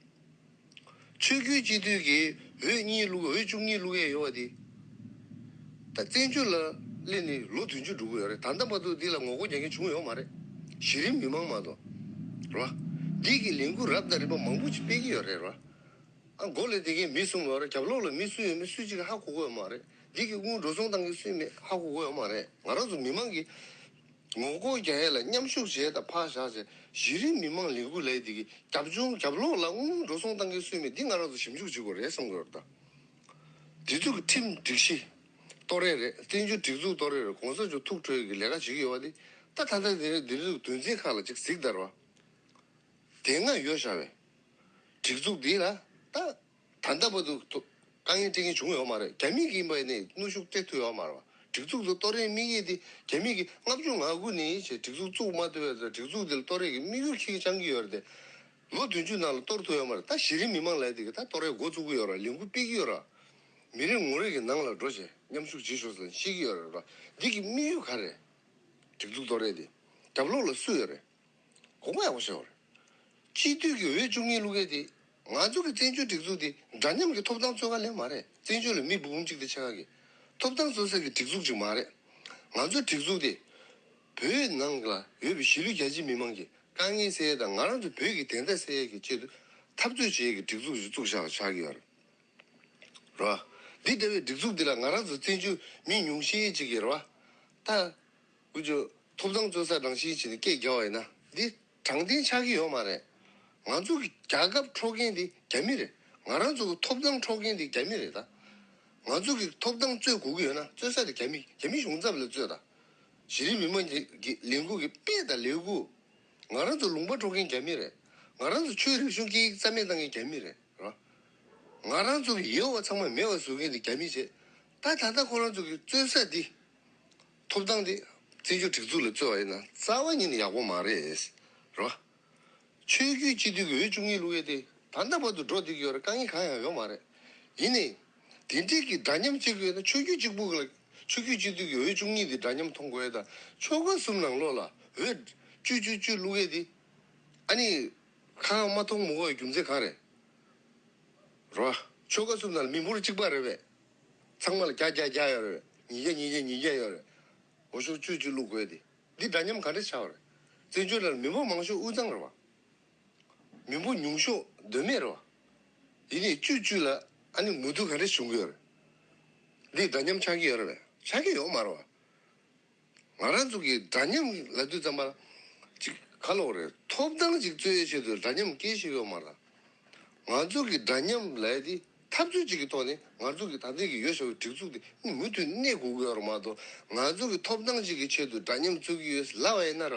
ཆོས་བརྒྱུད་སྤྱི་འཐུས་ཀྱི་འོས་གཉིས་བླུག་འོས་བཅུ་གཉིས་བླུག་ཡས་ཡོད་པ་དེ། ད་བཙན་བྱོལ་ལ་སླེབས་ནས་ལོ་བདུན་ཅུ་འགྲོ་གི་ཡོད་རེད། ད་ལྟ་བར་དུ་འདི་ལ་ངོ་རྒོལ་རྒྱག་མཁན་བྱུང་ཡོད་མ་རེད། གཞི་རིམ་མི་མང་མ་གཏོགས། རེད་བ། འདི་གི་ལས་འགུལ་རབ་དང་རིམ་པ་མང་པོ་ཅིག་སྤེལ་གྱི་ཡོད་རེད། རེད་བ། ཨ་མགོ་ལ་བསྡད་མཁན་མི་གསུམ་ཡོད་རེད། རྒྱབ་ལོགས་ལ་མི་སུ་ཡོད་མེད་སུ་གཅིག་གིས་ཧ་གོ་གི་ཡོད་མ་རེད། འདི་གི་དངུལ་འགྲོ་སོང་བཏང་མཁན་སུ་ཡིན་མེད་ཧ་གོ་གི་ཡོད་མ་རེད། ང་རང་ཚོ་མི་མང་གིས་ངོ་རྒོལ་རྒྱག་ཡས་ལ་མཉམ་ཞུགས་བྱས་དང་ཕར་བཞག་བྱས། གཞི་རིམ་མི་མང་ལས་འགུལ་ལས་འདི་གི་རྒྱབ་ལྗོངས་རྒྱབ་ལོགས་ལ་དངུལ་འགྲོ་སོང་བཏང་མཁན་སུ་ཡིན་མེད་འདི་ང་རང་ཚོ་ཞིབ་འཇུག་བྱེད་དགོས་རེད་བསམ་གི་ཡོད་རེད་ད། དེ་ཚོ་གི་ཁྲིམས་སྒྲིག་གཞི་གཏོར་ཡས་རེད། བཙན་བྱོལ་སྒྲིག་འཛུགས་གཏོར་ཡས་རེད། གོང་ས་མཆོག་ཐུགས་ཁྲོ་ཡས་ཀྱི་ལས་ཀ་བྱེད་ཀྱི་ཡོད་པ་འདི། ད་ད་ལྟ་འདི་འདི་ཚོ་དོན་ཚན་ཁག་ལ་ཅིག་གཟིགས་དང་། རེད་བ། དེ་སྔ་ཡོད་བཞག་པའི་སྒྲིག་འཛུགས་འདི་ལ་ད་ད་ལྟ་བར་དུ་དཀའ་ངལ་འཕྲད་མཁན་བྱུང་ཡོད་མ་རེད། རྒྱ་མི་གིས་ཡིན་པ་ཡིན་ནའི་གནོན་ཤུགས་སྤྲད་ཐུབ་ཡོད་མ་རེད་བ། སྒྲིག་འཛུགས་དེ་གཏོར་ཡས་དམིགས་ཡུལ་དེ་རྒྱ་མི་གིས་ལྔ་བཅུ་ང་དགུ་ནས་བྱས་སྒྲིག་འཛུགས་བཙུགས་མ་ཐུབ་པའི་སྒྲིག་འཛུགས་དེ་ལ་གཏོར་ཡས་ཀྱི་དམིགས་ཡུལ་ཁྱེད་ཀྱིས་འཆང་གི་ཡོད་རེད་དེ། ལོ་བདུན་ཅུ་ནང་ལ་གཏོར་ཐུབ་ཡོད་མ་རེད། ད་གཞི་རིམ་མི་མང་ལབ་ཡས་དེ་གིས་ད་གཏོར་ཡས་འགོ་བཙུགས་ཀྱི་ཡོད་རེད། ལས་འགུལ་སྤེལ་གྱི་ཡོད་རེད། མི་རེ་ངོ་རེ་གི་ནང་ལ་འགྲོ་བྱས་མཉམ་ཞུགས་བྱེད་ཤོག་ཟེར་བཤད་ཀྱི་ཡོད་རེད་བ། འདི་གི་དམིགས་ཡུལ་ག་རེ་རེད། སྒྲིག་འཛུགས་གཏོར་ཡས་དེ་རྒྱབ་ལོགས་ལ་སུ་ཡོད་རེད། དགོངས་པ་ཡག་པོ་བཞེས་དགོས་རེད། སྤྱི་འཐུས་ཀྱི་འོས་བཅུ་གཉིས་བླུག་མཁན་དེ། ང་ཚོ་གི་བཙན་བྱོལ་སྒྲིག་འཛུགས་དེ་འདྲ་མཉམ་གྱི་ཐོབ་ཐང་རྩོད་ག་ལེན་མ་རེད། བཙན་བྱོལ་ལ་མི་འབུམ་གཅིག་དང་ཕྱེད་ཀ་གི་ཐོབ་ཐང་རྩོད་སའི་གི་སྒྲིག་འཛུགས་ཅིག་མ་རེད། ང་ཚོའི་སྒྲིག་འཛུགས་དེ་བོད་ནང་ལ་ཡོད་པའི་གཞིས་ལུས་རྒྱ་ཆེའི་མི་མང་གི་དཀའ་ངལ་སེལ་ཡས་དང་། ང་རང་ཚོ་བོད་ཀྱི་བདེན་མཐའ་གསལ་ཡས་ཀྱི་ཆེད་དུ་འཐབ་རྩོད་བྱེད་ཡས་ཀྱི་སྒྲིག་འཛུགས་ཤིག་བཙུགས་བཞག་ཆགས་ཀྱི་ཡོད་རེད། རེད་བ། འདི་འདྲ་བའི་སྒྲིག་འཛུགས་འདི་ལ་ང་རང་ཚོ་བཙན་བྱོལ་མི་ཉུང་ཤས་ཅིག་གིས་རེད་བ། ད། འུ་ཅོ། ཐོབ་ཐང་རྩོད་ས་རང་བཞིན་བྱས་ནས་སྐད་རྒྱག་པ་ཡིན་ན་འདི་དྲང་བདེན་ཆགས་ཀྱི་ཡོད་མ་རེད། ང་ཚོ་གི་རྒྱལ་ཁབ་འཕྲོག་མཁན་འདི་རྒྱ་མི་རེད། ང་རང་ཚོ་གི་ཐོབ་ཐང་འཕྲོག་མཁན་དེ་རྒྱ་མི་རེད་ད། ང་ཚོ་གི་ཐོབ་ཐང་རྩོད་དགོས་ཀྱི་ཡོད་ན་རྩོད་ས་དེ་རྒྱ་མི་རྒྱ་མི་གཞུང་ཚབ་ལ་རྩོད་ད། གཞི་རིམ་མི་མང་གི་གི་ལས་འགུལ་གྱི་དཔེ་དང་ལས་འགུལ། ང་རང་ཚོ་ལུང་པ་འཕྲོག་མཁན་རྒྱ་མི་རེད། ང་རང་ཚོ་ཆོས་རིག་གཞུང་སྐད་ཡིག་རྩ་མེད་བཏང་མཁན་རྒྱ་མི་རེད་རོ། ང་རང་ཚོ་གི་ཡོད་པ་ཚང་མ་མེད་པ་བཟོ་མཁན་དེ་རྒྱ་མི་བྱེད། ད་ད་ལྟ་ཁོ་རང་ཚོ་གི་རྩོད་ས་འདི། ཐོབ་ཐང་འདི་བཙན་བྱོལ་སྒྲིག་འཛུགས་ལ་རྩོད་པ་ཡིན་ན་རྩ་བ་ཉིད་ནས་ཡག་པོ་མ་རེད། རོ། ཆོས་བརྒྱུད་སྤྱི་འཐུས་ཀྱི་འོས་བཅུ་གཉིས་བླུག་ཡས་དེ་ད་ལྟ་བར་དུ་འགྲོ་བསྡད་ཀྱི་ཡོད་རེད། དཀའ་ངལ་གང་ཡང་ཡོད་མ་རེད། ཡིན་ནའི། དེ་འདྲས་ཀྱི་འདྲ་མཉམ་བྱེད་དགོས་ན་ཆོས་བརྒྱུད་གཅིག་པུ་ལ་ཆོས་བརྒྱུད་སྤྱི་འཐུས་ཀྱི་འོས་བཅུ་གཉིས་དེ་འདྲ་མཉམ་མཐོང་དགོས་ཡས་དང་ཆོལ་ཁ་གསུམ་ནང་ལོགས་ལ་འོས་བཅུ་བཅུ་བཅུ་བླུག་ཡས་དེ། ཨ་ནི། ཁ་མ་མཐོང་མི་དགོས་ཡས་རྒྱུ་མཚན་གང་རེད། རོ། ཆོལ་ཁ་གསུམ་ནང་ལ་མི་འབོར་གཅིག་པ་རེད་པས། ཚང་མ་ལ་བརྒྱ་བརྒྱ་བརྒྱ་ཡོད་རེད། ཉིས་བརྒྱ་ཉིས་བརྒྱ་ཉིས་བརྒྱ་ཡོད་རེད། འོས་ཤོག་བཅུ་བཅུ་བླུག་དགོས་ཏེ། འདི་འདྲ་མཉམ་ག་འདྲ་ཆགས་པ་རེད། བཙན་བྱོལ་ནང་ལ་མི་འབོར་མང་ཤོས་དབུས་གཙང་རེད་བ། མི་འབོར་ཉུང་ཤོས་མདོ་སྨད་རེད་བ། ཡིན་ནའི་བཅུ་བཅུ་ལ་ཨ་ནི་མུ་མཐུད་ག་འདྲ་བྱུང་གི་ཡོད་རེད། འདི་འདྲ་མཉམ་ཆགས་ཀྱི་ཡོད་རེད་པས། ཆགས་ཀྱི་ཡོད་མ་རེད་བ། ང་རང་ཚོ་གི་འདྲ་མཉམ་ལབ་དུས་ཙམ་པ་ཅིག་ག་ལབ་དགོས་རེད། ཐོབ་ཐང་ཅིག་རྩོད་ཡས་ཆེད་དུ་འདྲ་མཉམ་སྐད་ཆ་ཡོད་མ་རེད། ང་ཚོ་གི་འདྲ་མཉམ་ལབ་ཡས་དེ་འཐབ་རྩོད་ཅིག་གི་ཐོག་ནས་ང་ཚོ་གི་ད་ལྟའི་གི་ཡོད་བཞག་པའི་སྒྲིག་འཛུགས་དེ་མུ་མཐུད་གནས་དགོས་ཀྱི་ཡོད་རེད་མ་གཏོགས། ང་ཚོ་གི་ཐོབ་ཐང་ཅིག་གི་ཆེད་དུ་འདྲ་མཉམ་རྩོད་ཀྱི་ཡོད་ལབ་པ་ཡིན་ན་ར།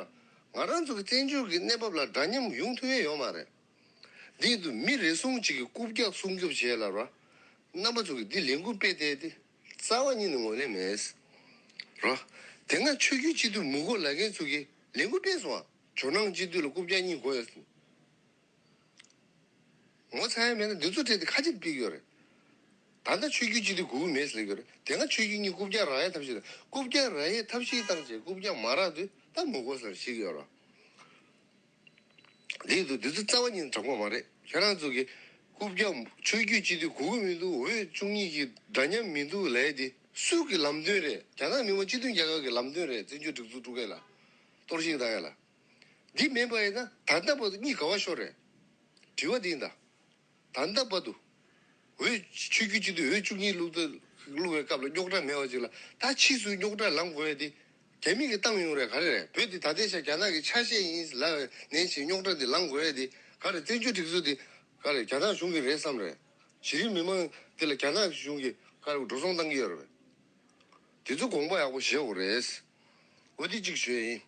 ང་རང་ཚོ་གི་བཙན་བྱོལ་གི་གནས་བབ་ལ་འདྲ་མཉམ་ཡོང་ཐུབ་ཡས་ཡོད་མ་རེད། འདི་ཡིན་དུས་མི་རེ་ཟུང་གཅིག་གི་རྐུབ་བཀྱག་སྲུང་སྐྱོབ་བྱེད་ལ་ར། རྣམ་པ་ཚོ་གིས་འདི་ལས་འགུལ་སྤེལ་བསྡད་དེ་རྩ་བ་ཉིད་ནས་ངོས་ལེན་མེད། ར། དེ་སྔ་ཆོས་བརྒྱུད་སྤྱི་འཐུས་མི་དགོས་ལབ་མཁན་ཚོ་གིས་ལས་འགུལ་སྤེལ་སོང་ཨ། ཇོ་ནང་སྤྱི་འཐུས་ལ་རྐུབ་བཀྱག་གཉིས་དགོས་ཡོད། ངོ་ཚ་ཡ་མེད་ན་འདི་ཚོ་སྤྲད་དེ་ཁ་ཆེ་སྤེལ་གི་ཡོད་རེད། ད་ལྟ་ཆོས་བརྒྱུད་སྤྱི་འཐུས་དགོས་ཀྱི་མེད་ཟེར་གི་ཡོད་རེད། དེ་སྔ་ཆོས་བརྒྱུད་གཉིས་རྐུབ་བཀྱག་རག་ཡ་ཐབས་ཤེས་དང་རྐུབ་བཀྱག་རག་ཡའི་ཐབས་ཤེས་བཏང་བྱས་རྐུབ་བཀྱག་མ་རག་དུས་ད་མི་དགོས་ཟེར་བཤད་ཀྱི་ཡོད་རེད། འདི་འདུག་འདི་ཚོ་རྩ་བ་ཉིད་ནས་དྲང་པོ་མ་རེད། ཁྱེད་རང་ཚོ་གིས་རྐུབ་བཀྱག་ཆོས་བརྒྱུད་སྤྱི་འཐུས་དགོས་ཀྱི་མི་འདུག་འོས་བཅུ་གཉིས་ཀྱི་འདྲ་མཉམ་མི་འདུག་ལབ་ཡ་དེ་སུ་གི་ལམ་སྟོན་རེད། རྒྱ་ནག་མི་དམངས་སྤྱི་མཐུན་རྒྱལ་ཁབ་ཀྱི་ལམ་སྟོན་རེད། བཙན་བྱོལ་སྒྲིག་འཛུགས་དཀྲུག་མཁན་ལ་གཏོར་བཤིག་བཏང་ཡ་ལ། འདི་མིན་པ་ཡིན་ན་ད་ལྟ་བར་དུ་གཉིས་ག་བ་ཤོར་རེད། དྲི་བ་འདི་ཡིན་ད། ད་ལྟ་བར་དུ། འོས་ཆོས་བརྒྱུད་སྤྱི་འཐུས་འོས་བཅུ་གཉིས་བླུགས་ཏེ་བླུགས་པའི་སྐབས་ལ་རྙོག་དྲ་མེད་པ་ཅིག་ལ་ད་ཕྱིས་སུ་རྙོག་དྲ་ལངས་དགོས་ཡ་དེ། རྒྱ་མི་གིས་བཏང་ཡོང་རེད། ག་རེ་རེད། བོད་འདི་ད་ལྟའི་ཆ་རྒྱ་ནག་གི་ཆ་ཤས་ཡིན་ལབ་ནས་ཕྱིས་རྙོག་དྲ་འདི་ལངས་དགོས་ཡ་དེ་ག་རེ། བཙན་བྱོལ་སྒྲིག་འཛུགས་འདི་ག་རེ་རྒྱ་ནག་གཞུང་གི་རེད་བསམ་རེད། གཞི་རིམ་མི་མང་འདི་ལ་རྒྱ་ནག་གཞུང་གིས་ག་རེ་འགྲོ་སོང་བཏང་གི་ཡོད་རེད། དེ་ཚོ་དགོངས་པ་ཡག་པོ་བཞེས་དགོས་རེད། འོ་དེ་གཅིག་ཞུ་ཡ་ཡིན།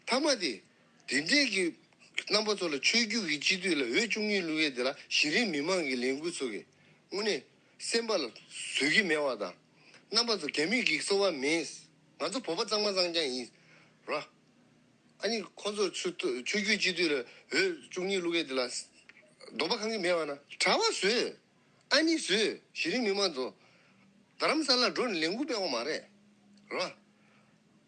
མཐའ་མ་དེ། དེ་འདྲས་ཀྱི་རྣམ་པ་ཚོ་ལ་ཆོས་བརྒྱུད་ཀྱི་སྤྱི་འཐུས་ལ་འོས་བཅུ་གཉིས་བླུག་ཡས་དེ་ལ་གཞི་རིམ་མི་མང་གི་ལས་འགུལ་ཚོ་གིས་དངོས་གནས་སེམས་པ་ལ་བཟོད་ཀྱི་མེད་པ་དང་། རྣམ་པ་ཚོ་རྒྱ་མི་གི་སོ་པ་མིན། ང་ཚོ་བོད་པ་གཙང་མ་གཙང་རྐྱང་ཡིན། ར། ཨ་ནི་ཁོ་ཚོ་ཆོས་ཆོས་བརྒྱུད་སྤྱི་འཐུས་ལ་འོས་བཅུ་གཉིས་བླུག་ཡས་དེ་ལ་འདོད་པ་ཁེངས་ཀྱི་མེད་པ་ན་གྲྭ་པ་བཟོས། ཨ་ནི་བཟོས། གཞི་རིམ་མི་མང་ཚོ་རྡ་རམ་ས་ལ་འགྲོ་ནས་ལས་འགུལ་སྤེལ་བ་མ་རེད། རོ།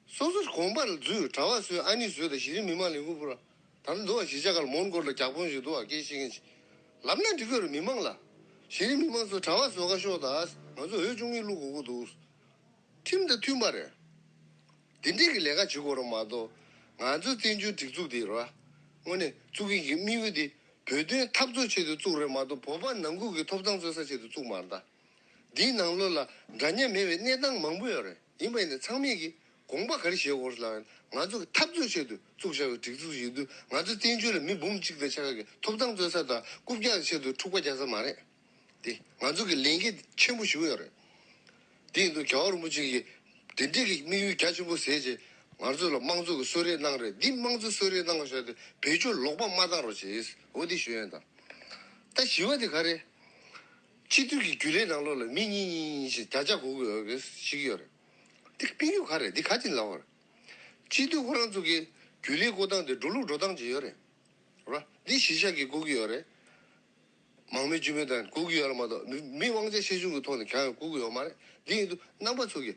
སོ་སོ་དགོན་པ་ལ་འཛུལ། གྲྭ་པ་བཟོས། ཨ་ནི་བཟོས་དང་གཞི་རིམ་མི་མང་ལས་འགུལ་སྤེལ་ར། ད་ནི་འདུག་བ། གཞིས་ཆགས་ཁག་ལ་མོན་གྷོ་ལ་རྒྱག་དཔོན་ཞིག་འདུག་བ། སྐད་ཤེས་མཁན་ཞིག་ལབ་ན་འགྲིག་གི་རེད། མི་མང་ལ། གཞི་རིམ་མི་མང་ཚོ་གྲྭ་པ་བཟོ་ག་ཤོག་ད། ང་ཚོ་འོས་བཅུ་གཉིས་བླུག་དགོས་ཀྱི་འདུག་ཁྲིམས་དང་མཐུན་པ་རེད། འདི་འདྲས་ཀྱི་ལས་ཀ་བྱེད་དགོས་རེད་མ་གཏོགས། ང་ཚོའི་བཙན་བྱོལ་སྒྲིག་འཛུགས་འདི་རེད་བ། དངོས་གནས་བཙུགས་མཁན་གྱི་དམིགས་ཡུལ་འདི་བོད་དོན་འཐབ་རྩོད་ཆེད་དུ་བཙུགས་རེད་མ་གཏོགས། བོད་པ་ནང་ཁུལ་གྱི་ཐོབ་ཐང་རྩོད་ས་ཆེད་དུ་བཙུགས་མ་རེད་ད། འདིའི་ནང་ལོགས་ལ་འདྲ་མཉམ་མེད་པའི་གནས་སྟངས་མང་པོ་ཡོད་རེད། ཡིན་པ་ཡིན་ན་ཚང་མས་ཀྱི་དགོངས་པ་ག་རེ་བཞེས་དགོས་ལབ་ན། ང་ཚོ་གི་འཐབ་རྩོད་ཆེད་དུ་བཙུགས་བཞག་པའི་སྒྲིག་འཛུགས་ཡིན་དུས། ང་ཚོ་བཙན་བྱོལ་ལ་མི་འབུམ་གཅིག་དང་ཕྱེད་ཀ་གི་ཐོབ་ཐང་རྩོད་ས་དང་རྐུབ་བཀྱག་ཆེད་དུ་འཁྲུག་པ་རྒྱག་ས་མ་རེད། དེ་ང་ཚོ་གི་ལས་འགན་ཆེན་པོ་ཞིག་ཡོད་རེད། དེ་ཡིན་དུས་རྒྱལ་བ་རིན་པོ་ཆེ་གིས་དེ་འདྲས་ཀྱི་དམིགས་ཡུལ་རྒྱ་ཆེན་པོ་བཟས་རྗེས་ང་ཚོ་ལ་དམངས་གཙོ་གི་གསོལ་རས་གནང་རེད། འདི་དམངས་གཙོ་གསོལ་རས་གནང་བ་ཞིག་དེ་བེད་སྤྱོད་ལོག་པ་མ་བཏང་རོགས་བྱེད། འོ་དེ་ཞུ་ཡ་ཡིན་ད། ད་བཞི་པ་དེ་ག་རེ། སྤྱི་འཐུས་ཀྱི་རྒྱུན་ལས་ནང་ལོགས་ལ་མི་གཉིས་གཉིས་གཉིས་ཞེས་བརྒྱ་ཆ་གོ་དགོས་ཡོད་ཞིག་ཡོད་རེད། དེ་དམིགས་ཡུལ་ག་རེ། འདི་ག་ཅིག་ལབ་པ་རེད། སྤྱི་འཐུས་ཁོ་རང་ཚོ་གི་རྒྱུན་ལས་བསྐོ་སྟངས་དེ་འགྲོ་ལུགས་འགྲོ་སྟངས་ཅིག་ཡོད་རེད། རེད་བ། འདི་གཞིས་ཆགས་ཀྱིས་བསྐོ་གི་ཡོད་རེད། མང་མོས་སྤྱི་མོས་དང་བསྐོ་གི་ཡོད་རེད་མ་གཏོགས། མི་མི་དབང་ཆ་ཆེ་ཆུང་གི་ཐོག་ནས་གང་ཡང་བསྐོ་གི་ཡོད་མ་རེད། འདི་ཡིན་དུས་རྣམ་པ་ཚོ་གིས་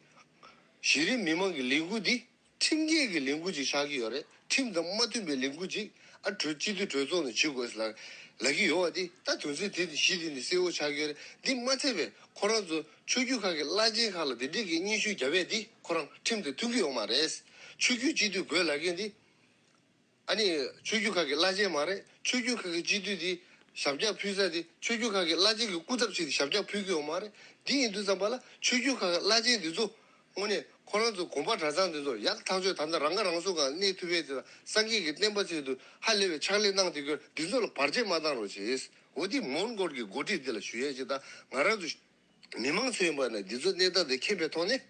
གཞི་རིམ་མི་མང་གི་ལས་འགུལ་འདི་ཁྲིམས་འགལ་གྱི་ལས་འགུལ་ཅིག་ཆགས་ཀྱི་ཡོད་རེད། ཁྲིམས་དང་མ་མཐུན་པའི་ལས་འགུལ་ཅིག་ཨ་གྲོས་སྤྱི་འཐུས་གྲོས་ཚོགས་ནས་བྱེད་དགོས་ལ་ལབ་ཀྱི་ཡོད་པ་འདི། ད་དོན་ཚན་དེ་ནི་གཞི་དེ་ནི་གསལ་བོ་ཆགས་ཀྱི་ཡོད་རེད། འདི་མ་ཚད་པའི་ཁོ་རང་ཚོ་ཆོས་བརྒྱུད་ཁག་གི་བླ་ཆེན་ཁག་ལ་འདི་འདྲས་ཀྱི་སྙན་ཞུ་བརྒྱབ་པས་འདི་ཁོ་རང་ཁྲིམས་དང་མཐུན་གྱི་ཡོད་མ་རེད། ཆོས་བརྒྱུད་སྤྱི་འཐུས་དགོས་ལབ་མཁན་འདི། ཨ་ནི་ཆོས་བརྒྱུད་ཁག་གི་བླ་ཆེན་མ་རེད། ཆོས་བརྒྱུད་ཁག་གི་སྤྱི་འཐུས་འདི་ཞབས་བཀྱག་ཕུལ་ས་འདི་ཆོས་བརྒྱུད་ཁག་གི་བླ་ཆེན་གྱི་སྐུ་ཚབ་བྱས་ཏེ་ཞབས་བཀྱག་ཕུལ་གྱི་ཡོད་མ་རེད། འདི་ཡིན་དུས་ཙམ་པ་ལ་ཆོས་བརྒྱུད་ཁག་གི་བླ་ཆེན་འདི་ཚོ་དངོས་གནས་ ཁོ་རང་ཚོ་གོམ་པ་གྲྭ་ཚང་འདི་ཚོ་ཡག་ཐག་ཆོད། ད་ལྟ་རང་ཁ་རང་གསོ་ཁང་གནས་ཐུབ་པའི་དེ་དང་སངས་རྒྱས་ཀྱི་བསྟན་པ་ཆེད་དུ་ཧ་ལས་པའི་ཕྱག་ལས་གནང་བསྡད་ཀྱི་འདི་ཚོ་ལ་བར་ཆད་མ་བཏང་རོགས་བྱེད། འོ་དེ་མོན་གྷོ་གི་འགོ་ཁྲིད་འདི་ལ་ཞུ་ཡས་ཅིག་དང་། ང་རང་ཚོ་མི་མང་ཚོ་ཡིན་པ་ན་འདི་ཚོ་གནས་སྟངས་དེ་མཁྱེན་པའི་ཐོག་ནས་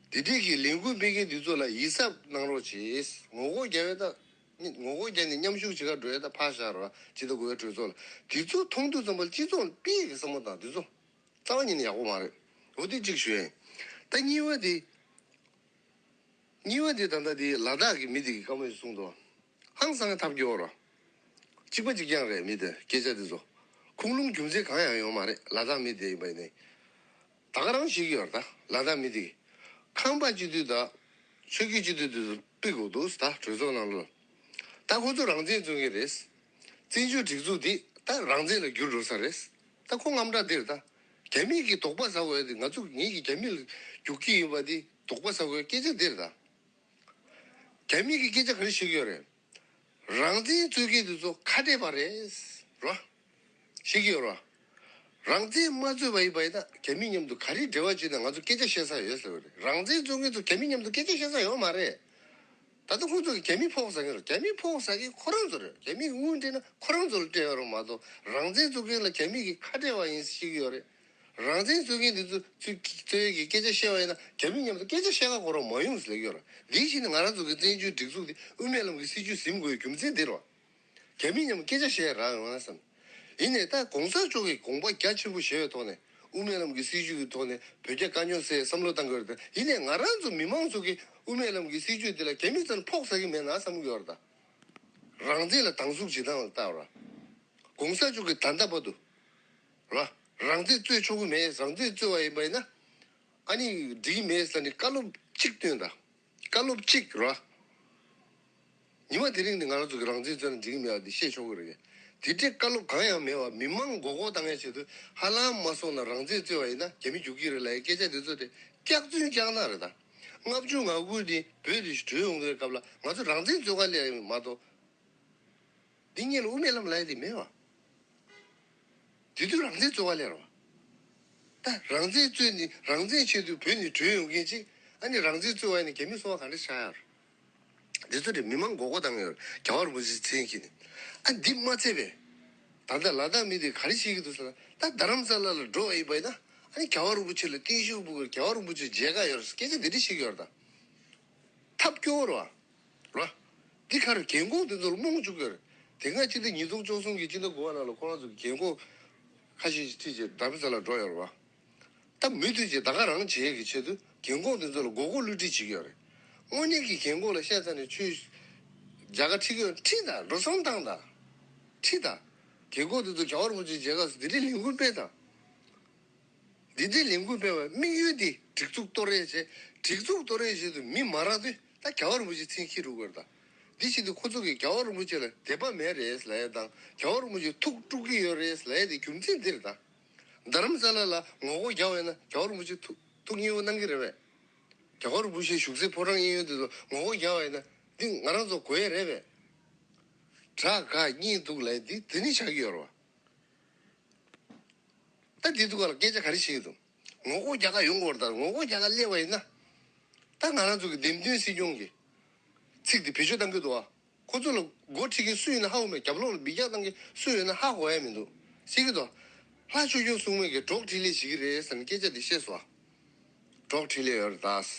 འདི་འདྲས་ཀྱི་ལས་འགུལ་སྤེལ་མཁན་འདི་ཚོ་ལ་ཡིད་གཟབ་གནང་རོགས་བྱེད། ངོ་རྒོལ་རྒྱག་ཡས་ད་ངོ་རྒོལ་རྒྱག་ནས་མཉམ་ཞུགས་བྱེད་གར་འགྲོ་ཡས་ད་ཕར་བཞག་རོགས། སྤྱི་ཟླ་དགུ་པའི་གྲོས་ཚོགས་ལ་འདི་ཚོ་མཐོང་དུས་ཙམ་པ་སྤྱི་ཚོགས་ལ་ཕན་གྱི་བསམ་བློ་བཏང་། འདི་ཚོ་རྩ་བ་ཉིད་ནས་ཡག་པོ་མ་རེད། འོ་དེ་གཅིག་ཞུ་ཡིན། ད་གཉིས་པ་དེ། གཉིས་པ་དེ་ད་ལྟ་དེ་ལ་དྭགས་ཀྱི་མི་དེ་གིས་བཀའ་མོལ་ཞིག་གསུངས་འདུག་ཧང་སང་ཐབས་སྐྱོ་བོ་ར། གཅིག་པ་གཅིག་རྐྱང་རེད། མི་དེ་སྐད་ཆ་དེ་ཚོ་ཁུངས་ལུང་རྒྱུ་མཚན་གང་ཡང་ཡོད་མ་རེད། ལ་དྭགས་མི་དེ་ཡིན་པ་ཡིན་ནའི། ད་ག་རང་ཤེས་ཀྱི་ཡོད་རེད། ད་ལ་དྭགས་མི་དེ་གིས་ཁང་པ་སྤྱི་འཐུས་དང་ཆོས་བརྒྱུད་སྤྱི་འཐུས་དེ་ཚོ་ཕུད་དགོས་འདུག་ད་གྲོས་ཚོགས་ནང་ལོགས་ལ། ད་ཁོ་ཚོ་རང་བཙན་རྩོད་མཁན་རེད། བཙན་བྱོལ་སྒྲིག་འཛུགས་འདི་ད་རང་བཙན་ལ་བསྒྱུར་འགྲོ་ས་རེད། ད་ཁོ་དངངས་སྐྲག་འདིར་ད། རྒྱ་མི་གིས་དོགས་པ་ཟ་དགོས་ཡ་དེ་ང་ཚོ་ངེད་ཀྱིས་རྒྱ་མི་ལ་རྒྱུག་གི་ཡིན་པ་དེ་དོགས་པ་ཟ་དགོས་ཡ་སྐད་ཆ་འདིར་ད། རྒྱ་མི་གིས་སྐད་ཆ་ག་རེ་བཤད་ཀྱི་ཡོད་རེད། རང་བཙན་རྩོད་མཁན་དེ་ཚོ་ཁ་བྲལ་བ་རེད། རོ། བཤད་ཀྱི་ཡོད་རོ། རང་བཙན་མ་རྩོད་པ་ཡིན་པ་ཡིན་ན་རྒྱ་མི་མཉམ་དུ་ག་རེ་འབྲེལ་བ་བྱས་ན་ང་ཚོ་སྐད་ཆ་བཤད་ས་ཡོད་ཟེར་བ་རེད། རང་བཙན་རྩོད་མཁན་ཚོ་རྒྱ་མི་མཉམ་དུ་སྐད་ཆ་བཤད་ས་ཡོད་མ་རེད། ད་ལྟ་ཁོང་ཚོ་གིས་རྒྱ་མི་ཕོག་ཟ་མཁན་རེད། རྒྱ་མི་ཕོག་ཟ་མཁན་ཁོ་རང་ཚོ་རེད། རྒྱ་མི་གིས་དངུལ་སྤྲད་ན་ཁོ་རང་ཚོ་ལ་སྤྲད་ཡོད་རེད་མ་གཏོགས། རང་བཙན་རྩོད་མཁན་ལ་རྒྱ་མི་གིས་ཁ་བྲལ་བ་ཡིན་ཟེར་བཤད་ཀྱི་ཡོད་རེད། རང་བཙན་རྩོད་མཁན་འདི་ཚོ་ཚུར་རྩོད་ཡས་ཀྱི་སྐད་ཆ་བཤད་པ་ཡིན་ན་རྒྱ་མི་མཉམ་དུ་སྐད་ཆ་བཤད་ག་ཁོ་རང་མ་ཡོང་ཟེར་ལབ་ཀྱི་ཡོད་རེད། འདི་བཞིན་ང་རང་ཚོ་གི་བཙན་བྱོལ་སྒྲིག་འཛུགས་འདི་དབུ་མའི་ལམ་གྱི་སྲིད་བྱུས་ཟིན་དགོས་རྒྱུ་མཚན་འདི་རེད། རྒྱ་མི་མཉམ་སྐད་ཆ་བཤད་རག་ཡོང་ན་བསམ། ཡིན་ནའི་ད་གོང་ས་མཆོག་གིས་དགོངས་པ་རྒྱ་ཆེན་པོ་བཞེས་པའི་ཐོག་ནས་དབུ་མའི་ལམ་གྱི་སྲིད་བྱུས་ཀྱི་ཐོག་ནས་བོད་རྒྱ་དཀའ་རྙོག་སེལ་བསམ་བློ་བཏང་གི་ཡོད་རེད། ཡིན་ནའི་ང་རང་ཚོ་མི་མང་ཚོ་གིས་དབུ་མའི་ལམ་གྱི་སྲིད་བྱུས་འདི་ལ་རྒྱ་མི་ཚོ་ལ་ཕོག་ཟ་གི་མེད་ན་བསམ་གྱི་ཡོད་རེད་ད། རང་བཙན་ལ་སྡང་ཟུག་བྱེད་སྟངས་ལ་ལྟ་བ་ར། གོང་ས་མཆོག་གིས་ད་ལྟ་བར་དུ་ར། རང་བཙན་རྩོད་ཆོག་གི་མེད། རང་བཙན་རྩོད་པ་ཡིན་པ་ཡིན་ན་ཨ་ནི་འགྲིག་གི་མེད་ཟེར་ནས་བཀའ་སློབ་གཅིག་བཏོན་དང་། བཀའ་སློབ་གཅིག་ར། ཉི་མ་དེ་རིང་ནས་ང་རང་ཚོ་གི་རང་བཙན་རྩོད་ན་འགྲིག་གི་མེད་པ་འདི་ཤེས་ཆོག་གི་རེད། དེ་འདྲའི་བཀའ་སློབ་གང་ཡང་མེད་པ་མི་མང་མགོ་སྐོར་བཏང་ཡའི་ཆེད་དུ་ཧ་ལམ་མ་སོང་ན་རང་བཙན་རྩོད་པ་ཡིན་ན་རྒྱ་མི་རྒྱུག་གི་རེད་ལབ་ཡའི་སྐད་ཆ་དེ་ཚོ་དེ་སྐྱག་རྫུན་སྐྱག་ནག་རེད་ད། ལྔ་བཅུ་ང་དགུ་ནས་བོད་དེ་གྲོལ་ཡོང་གི་སྐབས་ལ་ང་ཚོ་རང་བཙན་རྩོད་ག་སླེབས་ཡོད་མ་གཏོགས། འདི་གཉིས་ལ་དབུ་མའི་ལམ་ལབ་ཡ་དེ་མེད་པ། དེ་དུས་རང་བཙན་རྩོད་ག་སླེབས་རེད་པ། ད་རང་བཙན་རྩོད་ནས་རང་བཙན་ཆེད་དུ་བོད་ནས་བྲོས་ཡོང་མཁན་ཅིག་ཨ་ནི་རང་བཙན་རྩོད་པ་ཡིན་ན་རྒྱ་མི་སོང་བ་ག་འདྲ་ཆགས་ཡ་རེད། འདི་ཚོ་དེ་མི་མང་མགོ་སྐོར་བཏང་ཡོད་རེད། རྒྱལ་བ་རིན་པོ་ཆེའི་མཚན་གྱིས་ནི། ཨ་འདི་མ་ཚད་པས། ད་ལྟ་ལ་དྭགས་མི་དེ་ག་རེ་བཤད་ཀྱི་འདུག་ཟེར་ན། ད་རྡ་རམ་ས་ལ་ལ་འགྲོ་བ་ཡིན་པ་ཡིན་ན་ཨ་ནི་རྒྱལ་བ་རིན་པོ་ཆེ་ལ་བརྟན་བཞུགས་འབུལ་དགོས། རྒྱལ་བ་རིན་པོ་ཆེ་མཇལ་ཁ་ཡོད་རེད་ཟེར་སྐད་ཆ་འདི་འདྲ་བཤད་ཀྱི་ཡོད་རེད་ད། ཐབས་སྐྱོ་བོ་རེད་བ། རེད་བ། འདི་ག་རེ་རྒན་གོག་འདི་ཚོ་ལ་རྨོངས་བཅུག་གི་རེད། དེ་སྔ་སྤྱི་ཟླ་ཉིས་སྟོང་བཅུ་གསུམ་གྱི་སྤྱི་ཟླ་དགུ་པ་ནང་ལ་ཁོ་རང་ཚོ་གི་རྒན་གོག་ཁ་ཤས་ཤིག་ཁྲིད་བྱས་རྡ་རམ་ས་ལ་འགྲོ་ཡོད་རེད་བ། ད་མུ་མཐུད་བྱས་ད་ག་རང་བྱེད་ཀྱི་ཆེད་དུ་རྒན་གོག་འདི་ཚོ་ལ་མགོ་སྐོར་བསླུ་བྲིད་བྱེད་ཀྱི་ཡོད་རེད། དངོས་གནས་ཀྱི་རྒན་གོག་ལ་བཤད་ཚར་ནས་ཁྱོད་རྒྱ་གར་ཁྲིད་ཀྱི་ཡོད་ཁྲིད་དང་འགྲོ་སོང་བཏང་དང་། ཁྲིད་དང་། རྒན་གོག་འདི་ཚོ་རྒྱལ་བ་རིན་པོ་ཆེ་མཇལ་ཁ་སུ་འདི་འདྲའི་ལས་འགུལ་སྤེལ་དང་། འདི་འདྲའི་ལས་འགུལ་སྤེལ་བའི་དམིགས་ཡུལ་འདི་སྒྲིག་འཛུགས་གཏོར་ཡས་བྱས། སྒྲིག་འཛུགས་གཏོར་ཡས་ཆེད་དུ་མི་མ་རག་དུས་ད་རྒྱལ་བ་རིན་པོ་ཆེ་མཚན་འཁྱེར་འགྲོ་དགོས་རེད་ད། འདི་བྱེད་དུས་ཁོ་ཚོ་གིས་རྒྱལ་བ་རིན་པོ་ཆེ་ལ་དད་པ་མེད་རེད་ལབ་ཡས་དང་རྒྱལ་བ་རིན་པོ་ཆེ་ཐུགས་དཀྲུག་གི་ཡོད་རེད་ལབ་ཡས་དེ་རྒྱུ་མཚན་འདི་རེད་ད། རྡ་རམ་ས་ལ་ལ་ངོ་རྒོལ་རྒྱག་པ་ཡིན་ན་རྒྱལ་བ་རིན་པོ་ཆེ་ཐུགས་ཐུགས་མཉེས་པོ་གནང་གི་རེད་པས། རྒྱལ་བ་རིན་པོ་ཆེའི་བཞུགས་སའི་ཕོ་བྲང་གཡས་གཡོན་དེ་ཚོ་ངོ་རྒོལ་རྒྱག་པ་ཡིན་ན་འདི་ང་རང་ཚོ་དགོས་ཡས་རེད་པས། དགྲ་དགའ་གཉིས་འདུག་ལབ་ཡས་འདི་དེ་ནི་ཆགས་ཀྱི་ཡོད་རེད་བ། ད་འདི་ཚོ་ག་ལ་སྐད་ཆ་ག་རེ་བཤད་ཀྱི་འདུག་ངོ་རྒོལ་རྒྱག་ག་ཡོང་དགོས་རེད། ད་ངོ་རྒོལ་རྒྱག་ག་སླེབས་པ་ཡིན་ན། ད་ང་རང་ཚོ་གི་འདེམས་ཐོན་སྲིད་སྐྱོང་གི་ཚིག་དེ་བེད་སྤྱོད་གཏང་གི་འདུག་ཨ། ཁོ་ཚོ་ལ་འགོ་ཁྲིད་མཁན་སུ་ཡིན་ན་ཧ་གོ་མེད། རྒྱབ་ལོགས་ལ་འབུད་རྒྱག་གཏང་མཁན་སུ་ཡོད་ན་ཧ་གོ་ཡ་མི་འདུག་ཟེར་གྱི་འདུག་ལྷ་ཆོས་སྐྱོང་སྲུང་མས་ཀྱི་གྲོགས་འཕྲིན་ལས་བྱེད་ཀྱི་རེད་ཟེར་ནས་སྐད་ཆ་དེ་བཤད་སོང་ཨ། གྲོགས་འཕྲིན་ལས་ཡོད་རེད་ད།